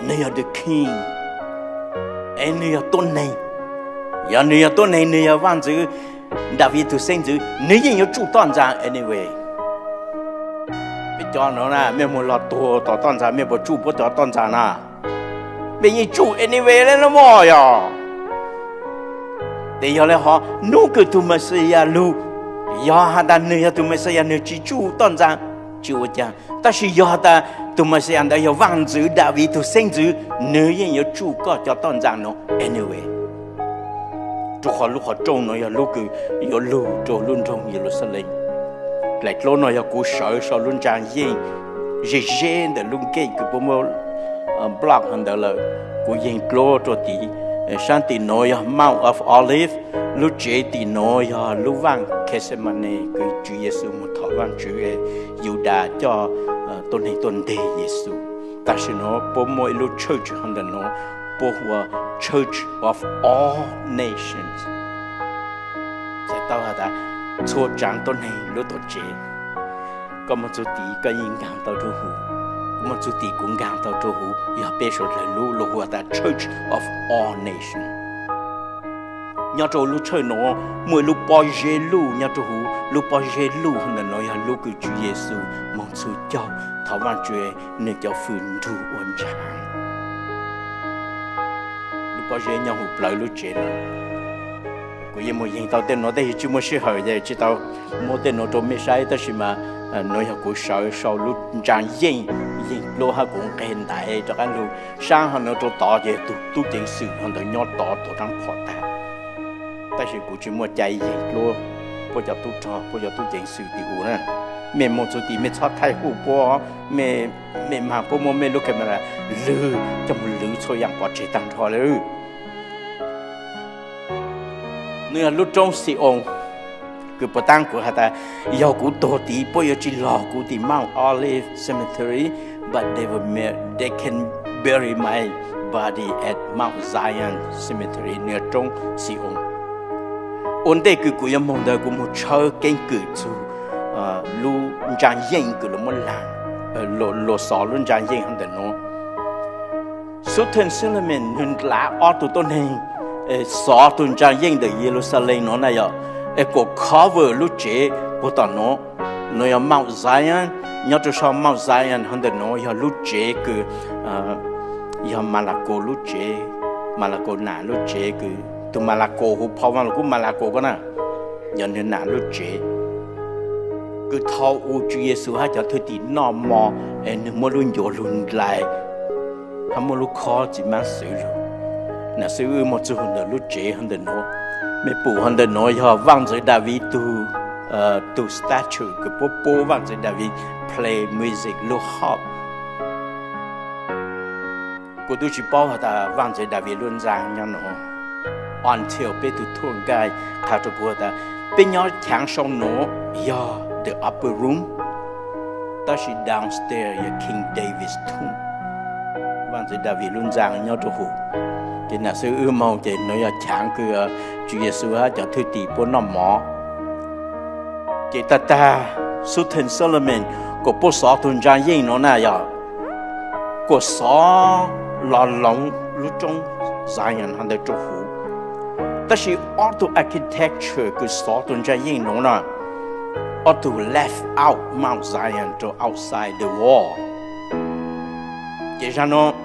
nwg yog the king, es nwg yog tuab neeg. Yog nwg yog tuab neeg, nwg yog vaaj ntxwv Daviv tug xeeb ntxwv, nwg yeej yuav tsuj toj ntxaas anyway. Peb cov nuav na, mej moog log tuag tom toj ntxas, mej puas tsuj puab cov toj ntxas na? Mej yeej tsuj anyway le no mog yog. Tes yog le hov, nub kws tug Mexiyas lug, yog has tas nwg yog tug Mexiyas nwg tsi tsuj toj ntxas, tsi ua caag. Tab sis yog has tas tug Mexiyas ntawd yog vaaj ntxwv Daviv tug xeeb ntxwv, nwg yeej yuav tsuj koj cov toj ntxas nuav anyway. Rua qhov lub qhov rooj nuav yog lub kws yuav lug rua lub nroog Yeluxalees. Dlaim dluab no yog kuv sawv sau lub ntsaa yeej ze ze ntawm lub nkeej kws puab muab block hov ntawd lawm. Kuv yeeg dluab rua tid, saab tim nuav yog Mount of Olive, lub tsev tim nuav yog lub vaaj Khexemanes kws Tswv Yexus moog thov Vaajtswv, Yudas coj tuab neeg tuaj nteg Yexus. Tam sim nuav puab muaj ib lub church hov ntawm nuav, puab hu ua Church of All Nations. Txhais tau has tas txhua tsaav tuab neeg lub tuam tsev. Koj moog txug tid koj yeej nkaag tau rua huv, kuv moog txug tid kuv nkaag tau rua huv, yog peb suav dlawg lub lug hu has tas Church of All Nations. Nyob rua lub church nuav muaj ib lub pob zeb luj nyob rua huv, lub pob zeb luj hov ntawm nuav yog lub kws Tswv Yexus moog txug caug thov Vaajtswv nwg cov fwm nrug ua ntsaag. Lub pob zeb nyob huv plawv lub tsev nuav. Kuv yeej moog yeeg tau tej nuav tab sis tsi muaj sij hawm ces tsi tau muab tej nuav rua mej saib, tab sis mas nuav yog kuv sawv sau lub ntsaa yeej, yeej dluab hab kuv nqeg ntaiv rov qab lug saab hov nuav rua tod ces tug tub ceev xwm hov ntawd nyob tod tuav raab phom tag. Tab sis kuv tsi muaj cai yeeg dluab puab cov tub rog puab cov tub ceev xwm tim huv na. Mej moog txug tim mej txhob thaij huj puab, mej, mej maag puab muab mej lub camera lwg coj moog lwv txhua yaam pov tseg taag nrho lawm. Nwg yog lub roob Xi-oos, kws puas taab kuv has tas, yog kuv tuag tid puab yuav tsi log kuv tim Mount Olive Cemetery, but they will, they can bury my body at Mount Zion Cemetery. Nwg yog roob Xi-oos. Ua ntej kws kuv yuav moog ntawd kuv moog tshawb keeb kwm txug lub ntsaa yeej kws luas muab laag, luas xov lub ntsaa yeej hov ntawm nuav. Sultan Suleiman nwg nrlav ob tug tuab neeg xov tug ntsaa yeej ntawm Yeluxalees nuav na yog, es kuas cover lub tsev puag tom nuav. Nuav yog Mount Zion, nyob rua sau Mount Zion hov ntawm nuav yog lub tsev kws yog Malakaus lub tsev, Malakaus nam lub tsev kws, tug Malakaus hu phau Vaaj Lug Kub Malakaus ko na, yog nwg nam lub tsev kws thaus u Tswv Yexus hab cov thwj tim noj mo, es nwg muab lub ncuav lug nrlais hab muab lub khob txiv maab xwv lug. Nam xwb wb moog txug ntawm lub tsev hov ntawm nuav, mej pum hov ntawm nuav yog Vaajntxwv Daviv tug, tug statue kws puab pub Vaajntxwv Daviv play music lub harp. Kuv twb tsis paub has tas Vaj Ntxwv Daviv lub ntxa nyob nuav until peb tug tour guide qha rua kuv has tas peb nyob chaav sau nuav yog the upper room, tab sis downstairs yog King David's tomb. Vaj Ntxwv Daviv lub ntxa nyob rua huv. Ces nam xwb wb moog ces nuav yog chaav kws Tswv Yexus hab cov thwj tim puab noj mov. Ces tag tag, Sultan Suleiman kuas puab xov tug ntsaa yeej nuav na yog kuas xov los loov lub roob Zion hov ntawd rua huv. Tab sis ob tug architecture kws xov tug ntsaa yeej nuav na, ob tug left out Mount Zion rua outside the wall. Ces zag nuav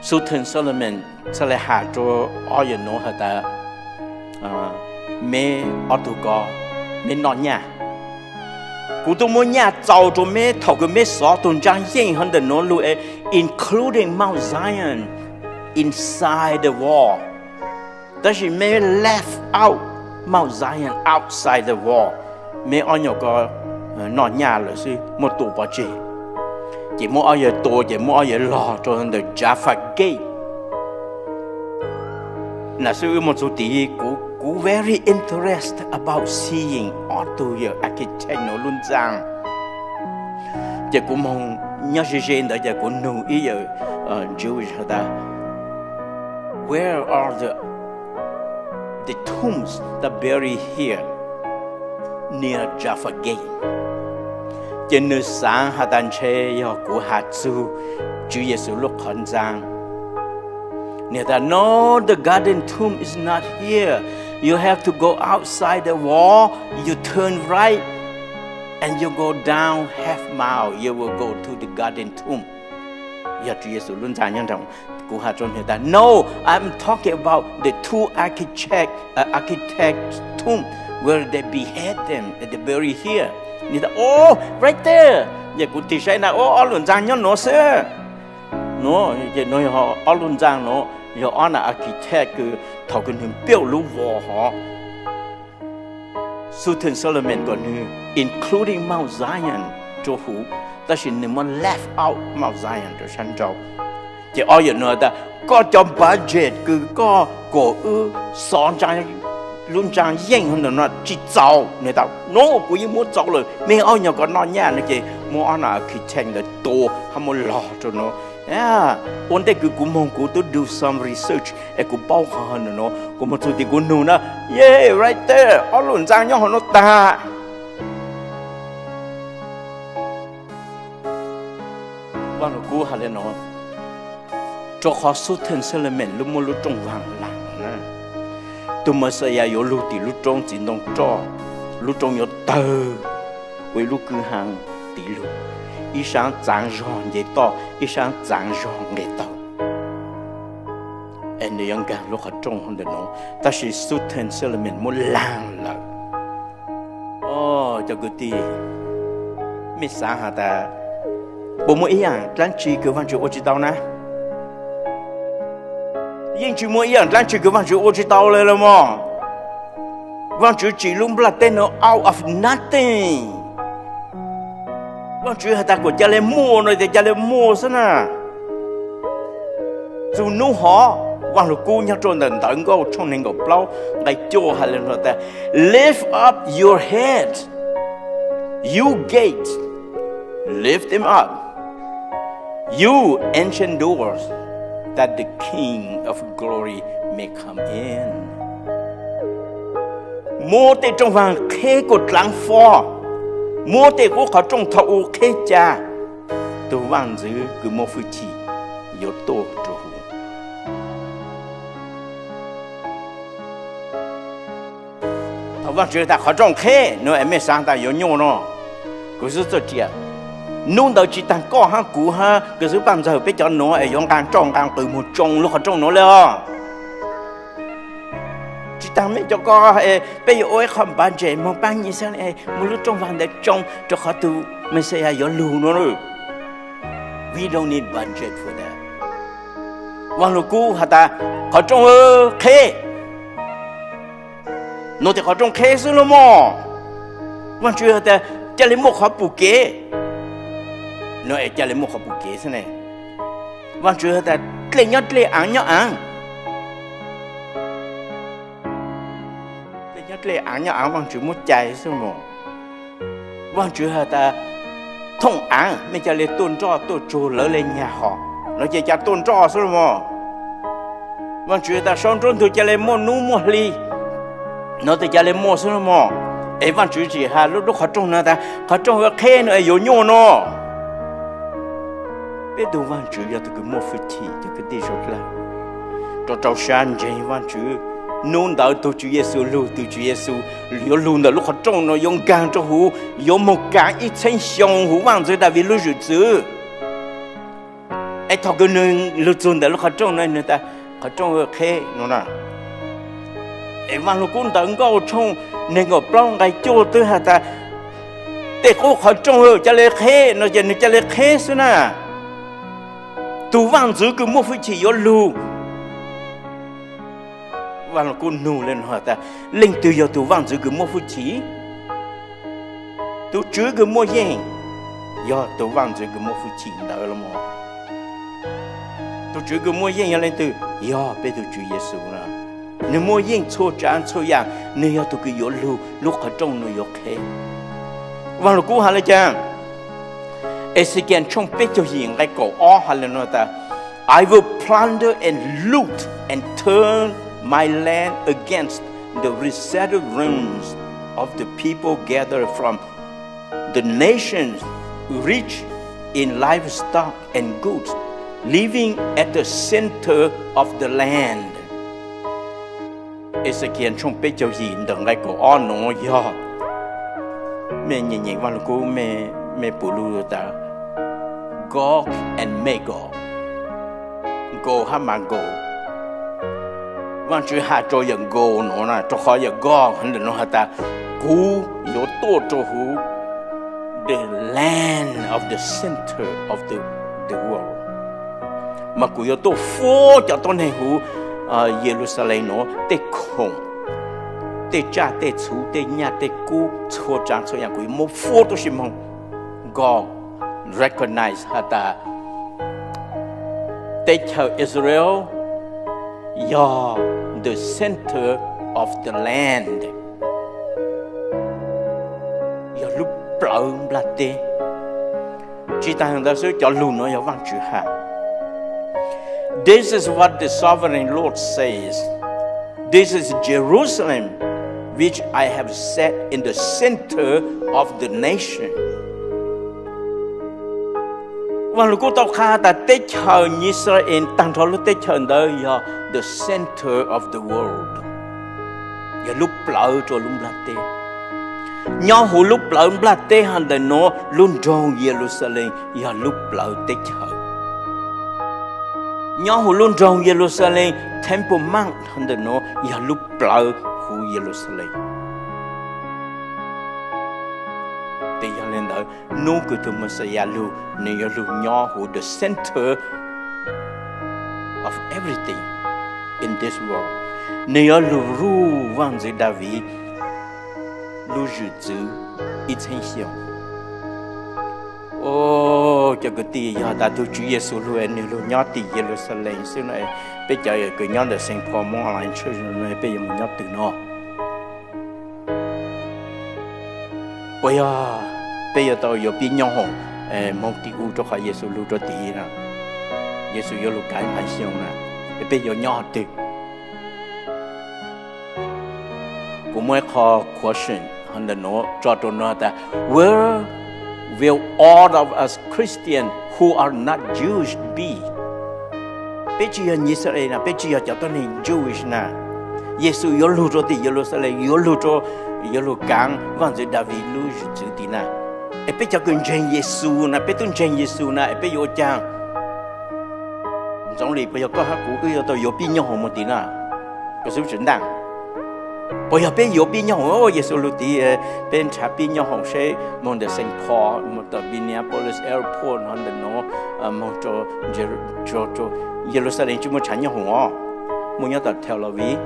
Sultan Suleiman txhad le has rua ob yawm nuav has tas, meb ob tug ko, meb noj nyaj. Kuv tub muab nyaj txaus rua meb thaum kws meb xov tug ntsaa yeej hov ntawm nuav lug, including Mount Zion inside the wall. Tab sis meb left out Mount Zion outside the wall. Meb ob nyuag ko noj nyaj lawm xwb, muab tua pov tseg. Ces muab ob yawg tua ces muab ob yawg log rua ntawm Jaffa Gate. Nam xwb wb moog txug tid, kuv, kuv very interested about seeing ob tug yawm architect nuav lub ntxaa. Ces kuv moog nyob ze ze ntawd ces kuv nug ib yawm Jewish has tas, where are the, the tombs that bury here near Jaffa Gate? Ces nwg xaav has tas ntshe yog kuv has txug Tswv Yexus lub qhov ntxaa. Nwg tas, no, the garden tomb is not here. You have to go outside the wall, you turn right, and you go down half mile, you will go to the garden tomb. Yog Tswv Yexus lub ntxaa nyob nraag. Kuv has rua nwg tas, no, I'm talking about the two architect, uh, architect tomb where they behead them and they bury here. Nwg tas, oh, right there. Ces kuv tig saib na, o, ob lub ntxaa nyob nuav xwb. Nuav ces nuav yog ob lub ntxaa nuav, yog ob nam architect kws thaum kws nwg build lub wall hov. Sultan Suleiman kuas nwg including Mount Zion rua huv, tab sis nwg muab left out Mount Zion rua sab nrau. Ces ob yawm nuav tas, koj cov budget kws koj kom wb xov ntsaa, lub ntsaa yeej hov ntawm nuav tsis txaus. Nwg tas, no, kuv yeej muab txaus lawm, meb ob nyuag ko noj nyaj no. Ces muab ob nam architect ntawd tua hab muab log rua nuav. Ua ntej kws kuv moog kuv tub do some research es kuv paub qhov nuav, kuv moog txug tim kuv nug na, yeah, right there, ob lub ntxaa nyob hov nuav tag. Vaj Lug Kub has le nuav, rua qhov Sultan Suleiman lub muab lub rooj vaag laag na, tug Messiah yuav lug tim lub roob txiv ntoo roj, lub roob yuav tawg ua ib lub kwj ha tiv lug, ib sab txaav zog nce toj, ib sab txaav zog nqes taug. Es nws yuav nkaag lub qhov rooj ntawm nuav, tab sis Sultan Suleiman muab laag lawm. O, cov kwv tij, mej xaav has tas, puas muaj ib yaam dlaab tsi kws Vaajtswv ua tsis tau na? Yeej tsis muaj ib yaam dlaab tsi kws Vaajtswv ua tsis tau le los mog. Vaajtswv tsim lub nplaj teb nuav out of nothing. Vaajtswv has tas kuas ca le muaj no ces ca le muaj xwb na. Txug nub hov, Vaaj Lug Kub nyob rua ntawm Ntawv Nkauj tshooj neeg nkaum plaub nqai cuaj has le nuav tas, lift up your head, you gate, lift them up, you ancient doors, that the King of glory may come in. Muab tej rooj vaag qheb kuas dlaav fo, muab tej qub qhov rooj thaum u qheb ca, tug vaaj ntxwv kws muaj fwj chim yuav tuaj rua huv. Thaum Vaajtswv tas qhov rooj qheb nuav es mej xaav tas yuav nyuaj no, kuv xub txawj ria. Nub ntawd tsi taag koj hab kuv hab kuv xub paaj ntxawg peb cov nuav es yuav nqaa roj nqaa qws moog tsoo lub qhov rooj nuav le os. Tsi taag mej cov ko, peb yuav ua ib qho budget moog paab nyi xwb, muab lub rooj vaag ntawd tsoo rua qhov tug Messiah yuav lug nuav. We don't need budget for that. Vaaj Lug Kub has tas qhov rooj qheb. Nuav tes qhov rooj qheb xwb los mog. Vaajtswv has tas ca le muaj qhov pum kev. Nuav es ca le muaj qhov pum kev xwb ne. Vaajtswv has tas dlej nyob dlej, aav nyob aav. Dlej nyob dlej, aav nyob aav, Vaajtswv muab cais xwb mog. Vaajtswv has tas thooj aav, mej ca le tuaj nroj tuaj tsug lawv le nyag hos, no ces ca tuaj nroj xwb los mog. Vaajtswv has tas sau nruab ntug ca le muaj nub muaj hli, no tes ca le muaj xwb los mog. Es Vaajtswv tsis has lub lub qhov rooj no tas qhov rooj qheb no es yuav nyuaj no. Peb tug Vaajtswv yog tug kws muaj hwj chim, tug kwv tij sawv dlawg, rau rau sab ntseeg Vaajtswv. Nub ntawd tug Tswv Yexus lug, tug Tswv Yexus yuav lug ntawm lub qhov rooj no, yuav nkaag rua huv, yuav moog kaav ib txheeb xyoo huv Vaajtswv Daviv lub zwm txwv. Es thaum kws nwg lug txug ntawm lub qhov rooj no, nwg tas qhov rooj qheb no na. Es Vaaj Lug Kub ntawv Nkauj tshooj neeg nkaum plaub nqai cuaj twb has tas tej qub qhov rooj ca le qheb no ces nwg ca le qheb xwb na. Tug vaaj ntxwv kws muaj hwj chim yuav lug. Vaaj Lug Kub nug le no has tas leej twg yog tug vaaj ntxwv kws muaj hwj chim? Tug Tswv kws muaj yeej yog tug vaaj ntxwv kws muaj hwj chim ntawd los mas. Tug Tswv kws muaj yeej yog leej twg? Yog peb tug Tswv Yexus na. Nwg muaj yeej txhua tsaav txhua yaam, nwg yog tug kws yuav lug lub qhov rooj no yuav qheb. Vaaj Lug Kub has le caag? Exekias tshooj peb caug yim nqai kaum ob has le no tas, I will plunder and loot and turn my land against the resettled ruins of the people gathered from the nations rich in livestock and goods, living at the center of the land. Exekias tshooj peb caug yim ntawm nqai kaum ob nuav yog, mej nyeem nyeem Vaaj Lug Kub, mej pum lug tas Gog and Magog, Nkaus hab Maankaus. Vaajtswv has rua yawm Nkaus nuav na, rua qhov yawm Gog ntawm nuav has tas kuv yuav tuaj rua huv the land of the center of the, the world, mas kuv yuav tuaj fuab cov tuab neeg huv Yeluxalees nuav tej khoom, tej tsaj tej txhu, tej nyaj tej kub, txhua tsaav txhua yaam kuv yuav muab fuab tuab si moog. Nkaus recognize has tas teb chaws Israel yog the center of the land, yog lub plawv nplaj teb. Tsi taag ntawd xwb, cov lug nuav yog Vaajtswv has. This is what the sovereign Lord says. This is Jerusalem, which I have set in the center of the nation. Vaaj Lug Kub tau qha tas teb chaws Yixalayees taag nrho lub teb chaws ntawd yog the center of the world, yog lub plawv rua lub nplaj teb. Nyob huv lub plawv nplaj teb hov ntawm nuav lub nroog Yeluxalees yog lub plawv teb chaws. Nyob huv lub nroog Yeluxalees, Temple Mount hov ntawm nuav yog lub plawv huv Yeluxalees. Tes yog le ntawd, nub kws tug Mexiyas lug, nwg yuav lug nyob huv the center of everything in this world. Nwg yuav lug zuj Vaaj Ntxwv Daviv lub zwm txwv ib txheeb xyoo. Cov kwv tij, yog tas tug Tswv Yexus lug nwg lug nyob tim Yeluxalees xwb no, peb cov kws nyob ntawm Saint Paul Mount Online Church no peb yuav mus nyob twg no? Puas yog peb yuav tau yuav pib nyob hoom moog tim u rua qhov Yexus lug rua tim no? Yexus yuav lug kaav ib npaag xyoo na, es peb yuav nyob hov twg? Kuv muaj ib qho question hov ntawm nuav tso rua nuav tas, where will all of us Christian who are not Jewish be? Peb tsi yog Yixalayees na, peb tsi yog cov tuab neeg Jewish na, Yexus yuav lug rua tim Yeluxalees, yuav lug rua, yuav lug kaav Vaaj Ntxwv Daviv lub zwm txwv tim na. Es peb cov kws ntseeg Yexus na, peb tub ntseeg Yexus na, es peb yuav ua caag? Ntxoov Lis, puas yog koj hab kuv wb yuav tau yuav pib nyob hoom moog tim na? Koj xub tseem ntaaj. Puas yog peb yuav pib nyob hoom? Yexus lug tid, peb nrhav pib nyob hoom seb moog ntawm Saint Paul, moog tom Minneapolis Airport hov ntawm nuav, moog rua Yeluxalees tsi muaj tshav nyob hoom os, muaj nyob tom Tel Aviv.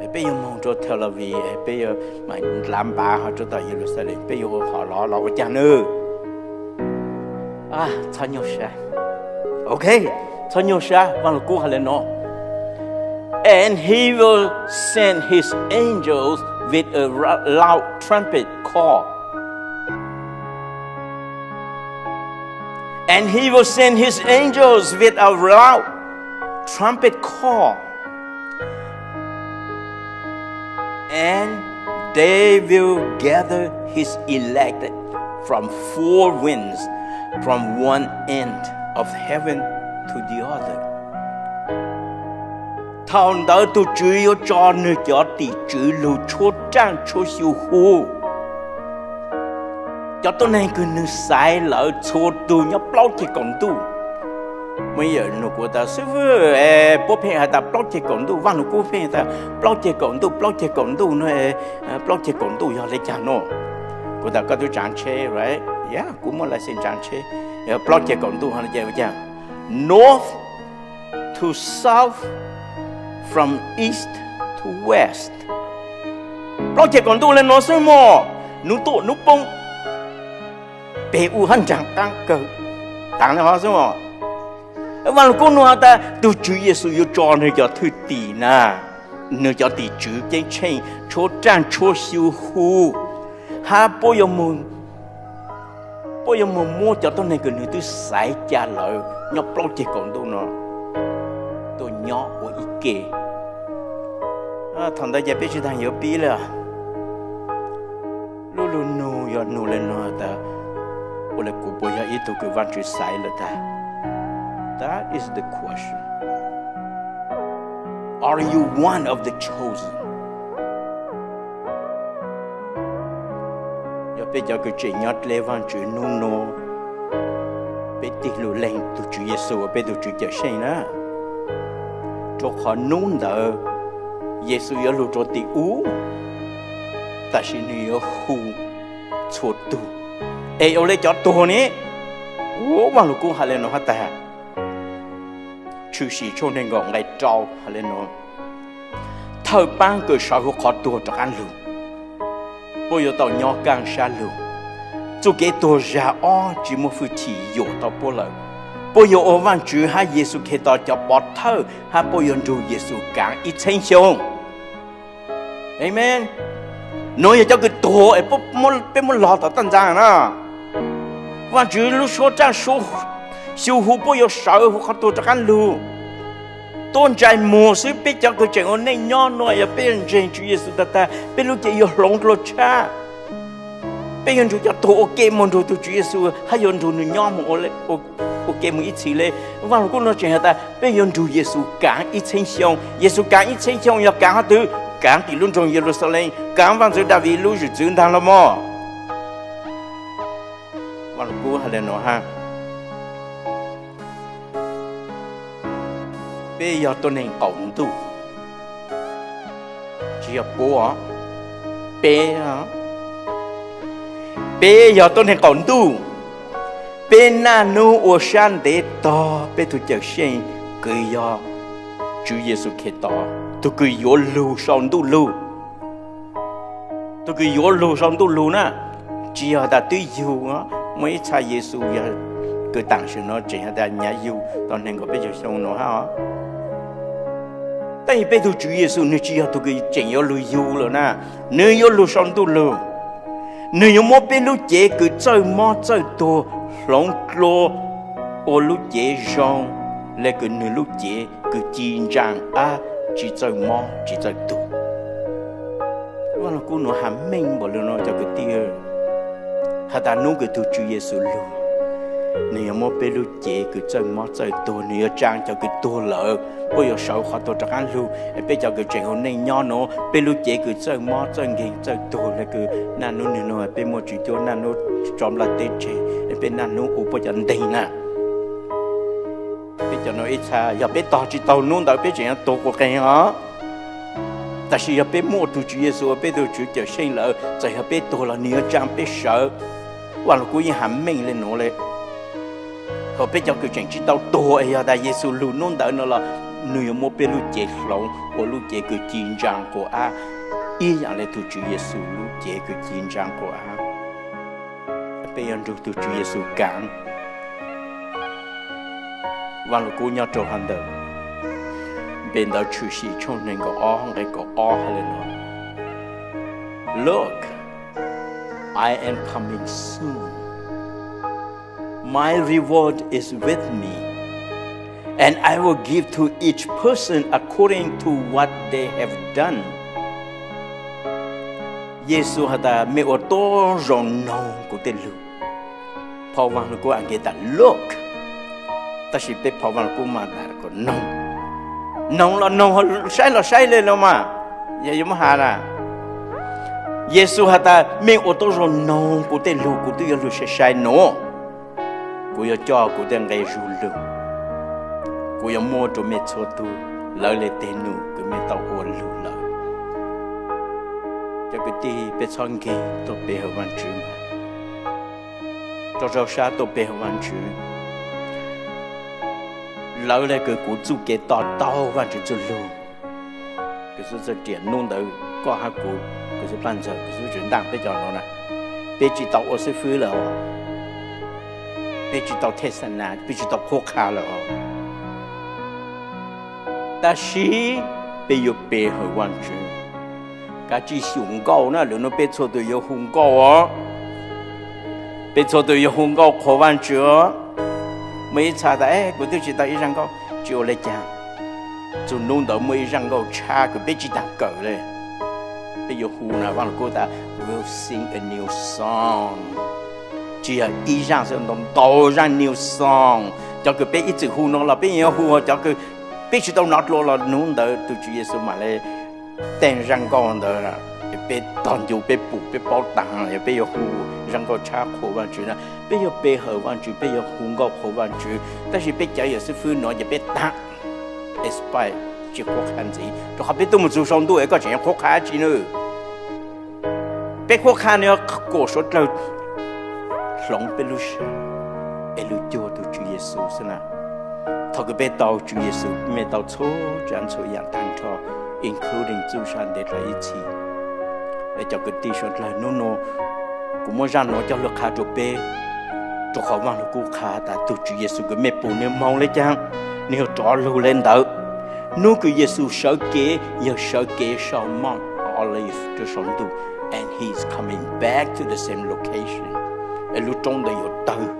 Es peb yuav moog rua Tel Aviv, peb yuav maam ndlav npav hov rua tom Yeluxalees, peb yuav ua hov los los ua caag nawb? Txhob nyuaj sab. Ok, txhob nyuaj sab, Vaj Lug Kub hais li no: And he will send his angels with a loud trumpet call. And he will send his angels with a loud trumpet call. And they will gather his elect from four winds, from one end of heaven to the other. Thaum ntawd tus Tswv yuav tso nws cov tim tswv lug tshuab raj tshuab xyu hu. Cov tuab neeg kws nws xaiv lawm txhua tug nyob plaub ceg kaum ntuj. Muaj ib yam nug kuv tas, xib fwb, puab pheej has tas plaub ceg kaum ntuj, Vaj Lug Kub pheej tas plaub ceg kaum ntuj, plaub ceg kaum ntuj no, plaub ceg kaum ntuj yog le caag no? Kuv tas koj twb tsaav tsheb, right? Yeah, kuv muaj license tsaav tsheb. Yog plaub ceg kaum ntuj ho le caag? North to south, from east to west. Plaub ceg kaum ntuj le nuav xwb mog, nub tuaj nub poob, peg u hab nraag qaab kawg, taav le hov xwb mog. Vaj Lug Kub nug has tas tug Tswv Yexus yuav tso nwg cov thwj tim na, nwg cov tim tswv ceeb tsheej tshuab raj tshuab xyu hu, hab puab yuav moog muab cov tuab neeg kws nwg twb xaiv ca lawm nyob plaub ceg kaum ntuj no tuaj nyob ua ib ke. Thaum ntawd ces peb tsi taag yuav pib le. Lub lug nug yog nug le nuav tas, ua le kuv puas yog ib tug kws Vaajtswv xaiv lawm tag? That is the question. Are you one of the chosen? Yog peb cov kws tseem nyob dleb Vaajtswv nub nua, peb tig lug leeg tug Tswv Yexus ua peb tug Tswv Cawm Seej na, rua qhov nub ntawd Yexus yuav lug rua tim ub, tam sis nwg yuav hu txhua tug. Es ua le cov tuag ne? Ua, Vaaj Lug Kub has le nuav hab tag. Tshwm Sim tshooj neeg nkaum nqe rau has le nuav: Thawj paab kws sawv huv qhov tuag rov qaab lug, puab yuav tau nyob kaaj sab lug. Txuj kev tuag zag ob tsi muaj fwj chim yuam tau puab lawm. Puab yuav ua Vaajtswv hab Yexus Khetos cov pov thawj hab puab yuav nrug Yexus kaav ib txheeb xyoo. Amen. Nuav yog cov kws tuag es peb muab log tom taj ntxaa na. Vaajtswv lub suab raj suab xyu hu puab yuav sawv huv qhov tuag rov qaab lug. Tuab ntsais muag xwb, peb cov kws tseem ua neej nyob nuav, yog peb ntseeg Tswv Yexus tag tag, peb lub cev yuav hloov dlua tshaj. Peb yuav nrug cov tuag ua ke moog nrug tug Tswv Yexus hab yuav nrug nwg nyob moog ua ke moog ib txhis le. Vaaj Lug Kub nuav tseem has tas peb yuav nrug Yexus kaav ib txheeb xyoo. Yexus kaav ib txheeb xyoo yog kaav hov twg? Kaav tim lub nroog Yeluxalees, kaav Vaajntxwv Daviv lub zwm txwv ntaag los mog. Vaaj Lug Kub has le nuav hab: Peb yog tuab neeg qaum ntuj, tsi yog puab, peb, peb yog tuab neeg qaum ntuj. Peb naj nub ua sab ntev tog peb tug Cawm Seej kws yog Tswv Yexus Khetos, tug kws yuav lug sau ntuj lug. Tug kws yuav lug sau ntuj lug na, tsi yog tas twb yug, muaj ib txha Yexus yog kws taam sim nuav tseem has tas nyav yug tau neeg nkaum peb caug xyoo nuav hab os. Tab sis peb tug Tswv Yexus nwg tsi yog tug kws tseem yuav lug yug lawm na, nwg yuav lug sau ntuj lug. Nwg yuav muab peb lub cev kws txawj mob txawj tuag hloov dlua ua lub cev zoo le kws nwg lub cev kws ci ntsaa qab, tsi txawj mob tsi txawj tuag. Vaaj Lug Kub nuav has meej npaum le nuav cov kwv tij, has tas nub kws tug Tswv Yexus lug, nwg yuav muab peb lub cev kws txawj mob txawj tuag, nwg yuav tsaa cov kws tuag lawm, puab yuav sawv qhov tuag rov qaab lug. Peb cov kws tseem ua neej nyob nuav, peb lub cev kws txawj mob txawj nkeeg txawj tuag le kws naj nub nwg nuav peb muaj Tswv Cuab naj nub tso nplaj teb tseg, peb naj nub ua puab cov nteeg na. Peb cov nuav ib txha yog peb tog tsi tau nub ntawd peb tseem yuav tuag quas qeeg os. Tab sis yog peb muaj tug Tswv Yexus ua peb tug Tswv Cawm Seej lawm, txawm yog peb tuag los nwg yuav tsaa peb sawv. Vaaj Lug Kub yeej has meej le nuav le. Thaum peb cov kws tseem tsi tau tuag es yog tas Yexus lug nub ntawd no los nwg yuav muab peb lub cev hloov ua lub cev kws ci ntsaa quas ab, ib yaam le tug Tswv Yexus lub cev kws ci ntsaa quas ab. Peb yuav nrug tug Tswv Yexus kaav. Vaj Lug Kub nyob rau hauv ntawm npe ntawv Tshwm Sim tshooj nees nkaum ob nqe kaum ob hais li no: Look, I am coming soon. My reward is with me, and I will give to each person according to what they have done. Yexus has tas, mej ua tuab zoo noog kuv tej lug. Phau Vaj Lug Kub a ke tas look, tab sis peb phau Vaj Lug Kub mas tas kom noog. Noog los noog, saib los saib le los mas, yog yuav muab has na. Yexus has tas, mej ua tuab zoo noog kuv tej lug, kuv twb yuav lug sai sai nuav. Kuv yuav coj kuv tej nqe zug lug, kuv yuav muab rua mej txhua tug lawv le teg num kws mej tau ua lug lawm. Cov kwv tij, peb txhob nkeeg tuaj pe hawm Vaajtswv, rau rau sab tuaj pe hawm Vaajtswv. Lawv le kws kuv txuj kev to taug Vaajtswv txuj lug, kws xub txawj riam nub ntawd koj hab kuv, kws xub plaj ntxawg, kws xub tsev ntaaj peb cov nuav na, peb tsi tau ua xib fwb lawm os, peb tsi tau thej xa nas, peb tsi tau qhuab qha lawm os. Tab sis peb yuav pe hawm Vaajtswv. Kav tsij xyum nkauj na, lwm nub peb txhua tug yuav hu nkauj os. Peb txhua tug yuav hu nkauj qhuas Vaajtswv os. Muaj ib txha tas, kuv twb tsi tau ib zaj nkauj. Tsi ua le caag, txug nub ntawd muaj ib zaj nkauj tshab kws peb tsi taag kawm le. Peb yuav hu na, Vaaj Lug Kub tas, we'll sing a new song. Tsi yog ib zaj xwb, ntau ntau zaj new song. Cov kws peb ib txwm hu no los peb yuav hu, cov kws peb tsi tau nov dlua los nub ntawd tug Tswv Yexus mam le teeg zaj nkauj ntawd, peb tog ncu peb pum peb paub taag, yog peb yuav hu zaj nkauj tshab qhuas Vaajtswv na, peb yuav pe hawm Vaajtswv, peb yuav hu nkauj qhuas Vaajtswv, tab sis peb cov yawm xib fwb nuav ces peb taag, expire, tsi qhuab qha ntxiv, rau qhov peb tuaj mus txug sau ntuj es koj tseem yuav qhuab qha dlaab tsi na. Peb qhuab qha nws yog kuas suav dlawg hloov peb lub sab es lug cuag tug Tswv Yexus xwb na. Thaum kws peb tau Tswv Yexus, mej tau txhua tsav txhua yaam taag nrho, including txuj sa ntev dlawg ib txhis. Es cov kwv tij suav dlawg, nub nua kuv muab zaj nuav coj lug qha rua peb, rua qhov Vaaj Lug Kub qha tas tug Tswv Yexus kws mej pum nwg moog le caag, nwg yog rov lug le ntawd. Nub kws Yexus sawv kev yog sawv kev sau Mount Olive rua sau ntuj, and he is coming back to the same location. Es lub roob ntawd yuav tawg,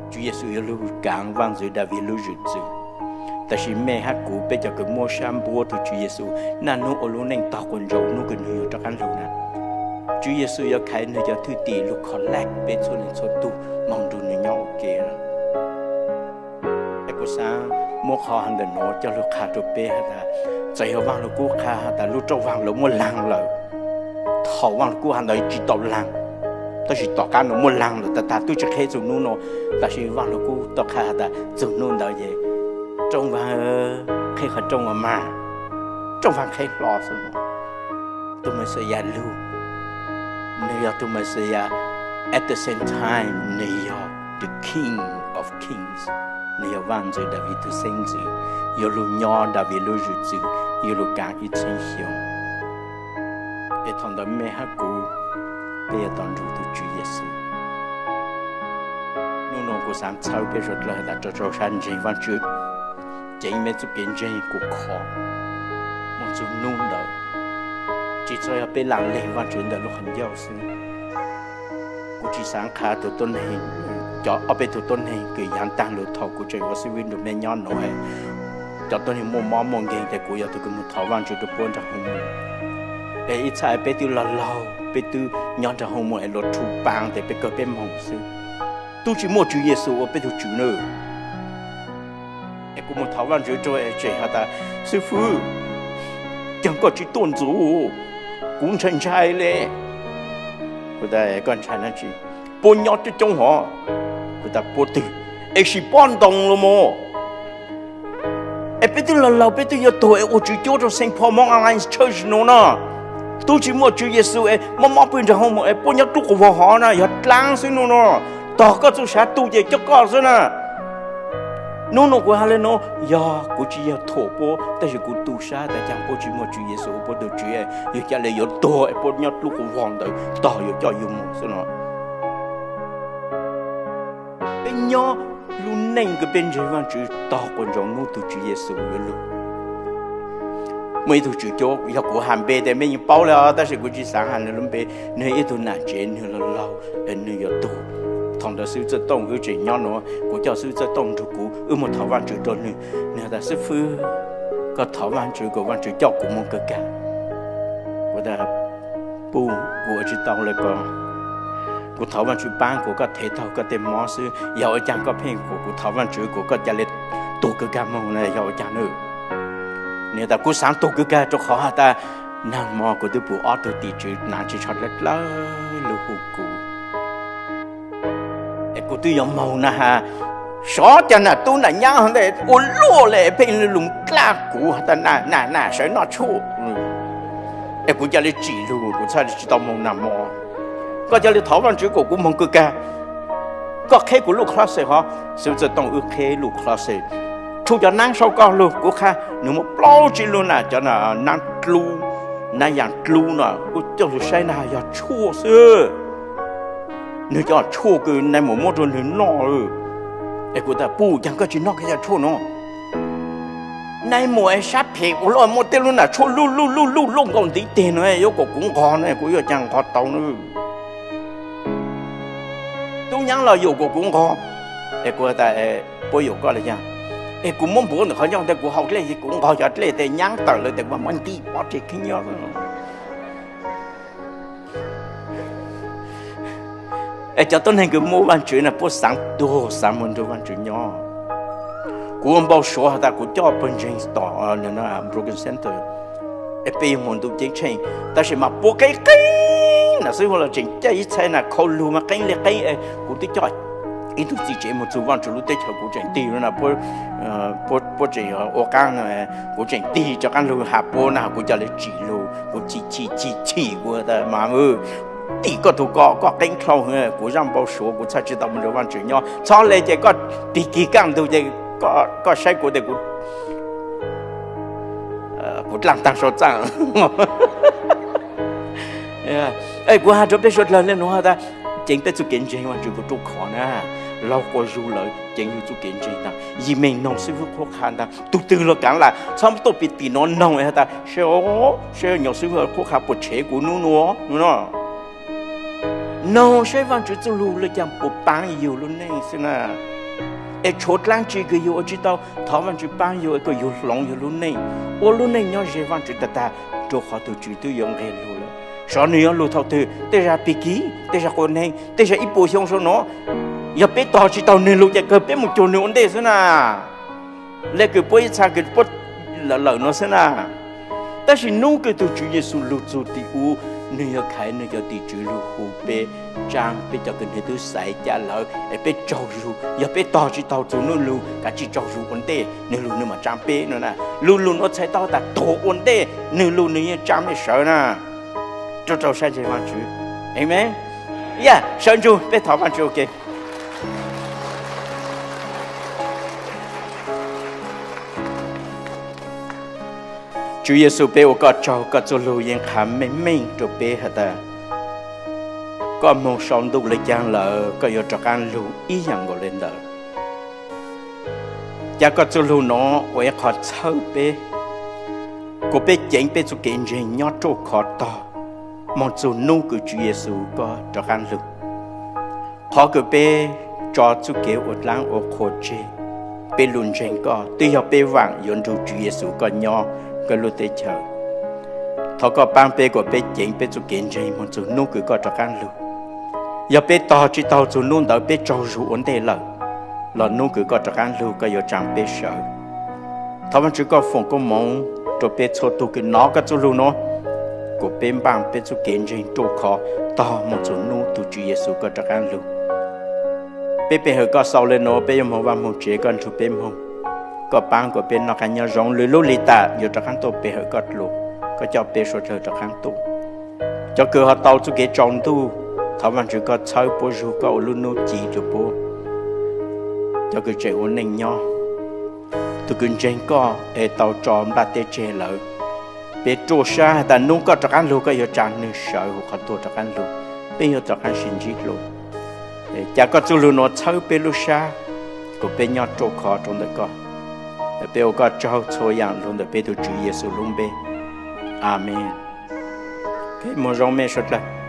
Tswv Yexus yuav lug kaav Vaajntxwv Daviv lub zwm txwv. Tab sis mej hab kuv peb cov kws muab sab npuab tug Tswv Yexus, naj nub ua lub neej tog quas ntsaum nub kws nwg yuav rov qaab lug na. Tswv Yexus yuav khaiv nwg cov thwj tim lug collect peb txhua leej txhua tug moog nrug nwg nyob ua ke lawm. Es kuv xaav muab qhov ntawm nuav coj lug qha rua peb has tas, txawm yog Vaaj Lug Kub qha has tas lub roob vaag lawv muab laag lawm, thaum Vaaj Lug Kub has ntawd tsi tau laag, tab sis tom qab nuav muab laag lawm tag tag tub tsi qheb txug nub nua. Tab sis Vaaj Lug Kub tau qha has tas txug nub ntawd ces roob vaag, qheb qhov rooj mas, rooj vaag qheb hlo xwb. Tug Mexiyas lug, nwg yog tug Mexiyas, at the same time nwg yog the King of Kings, nwg yog Vaajntxwv Daviv tug xeeb ntxwv, yuav lug nyob Daviv lub zwm txwv, yuav lug kaav ib txheeb xyoo. Es thaum ntawd mej hab kuv, peb yuav tau nrug tug Tswv Yexus. Nub nua kuv xaav txhawb peb suav dlawg tas rau rau sab ntseeg Vaajtswv, ceev mej txuj kev ntseeg kuv kho, moog txug nub ntawd, tsi txhob yog peb laam leeg Vaajtswv ntawm lub qhov ncauj xwb. Kuv tsi xaav qha tug tuab neeg, cov ob peb tug tuab neeg kws yaav taag lug thaum kuv tseem ua xib fwb nrug mej nyob nuav, cov tuab neeg muaj mob muaj nkeeg tas kuv yog tug kws moog thov Vaajtswv rua puab nraag hoo moos. Es ib txha peb twb laug laug, peb twb nyob nraag hoo moos es luas rhu paab tes peb kawg peb moog xwb, tub tsi muaj Tswv Yexus ua peb tug tswv na. Es kuv moog thov Vaajtswv rua es tseem has tas, xib fwb, caag koj tsi tuaj ntxuv, kuv ntshai ntshai le. Kuv tas, koj ntshai dlaab tsi? Puab nyob coob coob hov. Kuv tas, puab twg? Exit pob ntoo los mas. Es peb twb laug laug peb twb yuav tuag es ua tswv cuab rau Saint Paul Mount Olive Church nuav na. Tub tsi muaj Tswv Yexus es mob mob pw nraag hoo moos es puab nyob dlub quas vog hov na, yog dlaab xwb nub nua. Tog koj txuj sa tu ces coj koj xwb na. Nub nua kuv has le nuav, yog kuv tsi yog thuam puab, tab sis kuv tu sab tas caag puab tsi muaj Tswv Yexus ua puab tug tswv, yog ca le yuav tuag es puab nyob dlub quas vog ntawd tog yuav coj yug moog xwb no. Peb nyob Lub neej kws peb ntseeg Vaajtswv tog quas ntsoov nub tug Tswv Yexus yuav lug. Muaj ib tug tswv cuab, yog kuv has npe tes mej yeej paub le, tab sis kuv tsi xaav has nwg lub npe. Nwg ib tug nam tsev, nwg laug laug, nwg yuav tuag. Thaus ntawd xib hwb Txawj Tooj wb tseem nyob nuav, kuv coj xib hwb Txawj Tooj nrug kuv, wb moog thov Vaajtswv rua nwg. Nwg tas, xib fwb, koj thov Vaajtswv kuas Vaajtswv coj kuv moog kawg kag. Kuv tas, puj, kuv ua tsi tau le ko. Kuv thov Vaajtswv paab kuas koj thev taug koj tej mob xwb, yog ua caag koj pheej kuas kuv thov Vaajtswv kuas koj ca le tuag kawg kag moog na, yog ua caag na? Nwg tas, kuv xaav tuag kawg kag rua qhov has tas naag mo kuv twb pum ob tug tim tswv naav tsi tsho dlawb dlawb lug hu kuv. Es kuv twb yuav moog na has, sov cov nam tub nam nyaab ua luaj le pheej lug dlaj kuv has tas na na na sawv noj tshuaj. Es kuv ca le tsim lug, kuv txhaj tsi tau moog naag mo. Koj ca le thov Vaajtswv kuas kuv moog kawg kag. Koj qheb kuv lub closet hov. Xib hwb Txawj Tooj wb qheb lub closet, rhu cov naab sau koj lug, kuv qha nwg muaj plaub tsib lub na, cov naab dlub, naab yaam dlub no, wb coj lug saib na yog tshuaj xwb. Nwg cov tshuaj kws nais muam muab rua nwg noj. Es kuv tas, puj, caag koj tsi noj koj cov tshuaj nuav? Nais muam sab phem ua luaj, muaj tej lub nam tshuaj luj luj luj luj luj nkaus ntiv teg no, yuav kuas kuv nqos no kuv yuav caag nqos tau na? Tub nyaab los yuam kuas kuv nqos. Es kuv tas, puab yuam koj le caag? Es kuv muab npuav ntawm qhov ncauj tes kuv haus dlej, kuv nqos cov dlej tes nyaab tawm lawm tes kuv muab ntim pov tseg kheej nyob. Es cov tuab neeg kws muaj Vaajtswv na puab xaav tuag xaav moog nrug Vaajtswv nyob. Kuv ua npau suav has tas kuv coj pawg ntseeg tom Brooklyn Center, es peb yuav moog ntuj ceeb tsheej, tab sis mas puab qeeb qeeb na xwb, ua los tseem caij ib txhais na khau lug mas qeeb le qeeb. Kuv twb coj ib tug txiv tsev moog txug Vaajtswv lub teb chaws, kuv tseem tig na, puab tseem ua qaab, kuv tseem tig rov qaab lug has puab na, kuv ca le tsim lug, kuv chim chim chim chim kuv tas mas tim koj tug ko, koj qeeb dlhau, kuv zaaj npau suav kuv txhaj tsi tau moog nrug Vaajtswv nyob. Txhob le ces koj tig kig kaj ntug ces koj saib kuv tes kuv, kuv dlaaj taag sau txaaj. Kuv has rua peb suav dlawg le nuav has tas, ceev peb txuj kev ntseeg Vaajtswv kuv ruaj khov na, laug quas zug lawm ceev yug txuj kev ntseeg ntag. Yim meem noog xib fwb qhuab qha ntag, tug twg los kaav lam txhob tuaj pim tim nuav noog has tas, seb, seb nyuam xib fwb qhuab qha puas tshev kuv nub nuav no. Noog seb Vaajtswv txuj lug le caag puas paab yug lub neej xwb na. Es tshuav dlaab tsi kws yug ua tsi tau, thov Vaajtswv paab yug es kom yug hloov yug lub neej, ua lub neej nyob ze Vaajtswv tag tag, rua qhov tug Tswv twb yuav nqeg lug lawm. Sov nwg yuav lug thaum twg, tej zag pig kig, tej zag quas neeg, tej zag ib puas xyoo sau nuav. Yog peb tog tsi taug nwg lug ces kawg peb mus cuag nwg ua ntej xwb na. Le kws puab ib txha kws puab lawm lawm nuav xwb na. Tab sis nub kws tug Tswv Yexus lug txug tim ub, nwg yuav khaiv nwg cov tim tswv lug hu peb, tsaa peb cov kws nwg twb xaiv ca lawm es peb tsaug zug. Yog peb tog tsi taug txug nub lug, kav tsij tsaug zug ua ntej, nwg lug nwg mam tsaa peb no na. Lug lug nuav txhais tau tas tuag ua ntej, nwg lug nwg yeej tsaa mej sawv na. Rau rau sab ntseeg Vaajtswv. Amen. Yaj sawv ntsug peb thov Vaajtswv ua ke. Tswv Yexus, peb ua koj tsaug, koj txuj lug yeej qha meej meej rua peb has tas koj moog sau ntuj le caag lawm koj yuav rov qaab lug ib yaam nkaus le ntawd. Ca koj txuj lug nuav ua ib qho txhawb peb, kuas peb ceev peb txuj kev ntseeg nyob ruaj khov tog moog txug nub kws Tswv Yexus koj rov qaab lug. Qhov kws peb tso txuj kev ua dlaab ua qhua tseg, peb lug ntseeg koj twb yog peb vaam yuav nrug Tswv Yexus koj nyob koj lub teb chaws. Thov koj paab peb kuas peb ceev peb txuj kev ntseeg moog txug nub kws koj rov qaab lug. Yog peb tog tsi taug txug nub ntawd peb tsaug zug ua ntej lawm, los nub kws koj rov qaab lug koj yuav tsaa peb sawv. Thov Vaajtswv koj foom koob moov rua peb txhua tug kws nov koj txuj lug nuav, kuas peb npaaj peb txuj kev ntseeg ruaj khov tog moog txug nub tug Tswv Yexus koj rov qaab lug. Peb pe hawm koj xaus le nuav, peb yuav moog vaj moog tsev koj nrug peb moog. Koj paab kuas peb noj qaab nyob zoo, lwm lub lig tam yuav rov qaab tuaj pe hawm koj dlua, koj coj peb suav dlawg rov qaab tuaj. Cov kws ho tau txuj kev tsaus ntuj, thov Vaajtswv koj txhawb puab zug, koj ua lub nub ci rua puab. Cov kws tseem ua neej nyob, tug kws ntseeg koj es tau tso nplaj teb tseg lawm, peb ruaj sab has tas nub koj rov qaab lug koj yuav tsaa nwg sawv huv qhov tuag rov qaab lug, peb yuav rov qaab sib ntsib dlua. Ca koj txuj lug nuav txhawb peb lub sab, Peb nyob ruaj khov rau ntawm koj. Peb ua koj tsaug txhua yam los ntawm peb tus Tswv Yexus lub npe. Amees. Muaj zoo mej suav dlawg.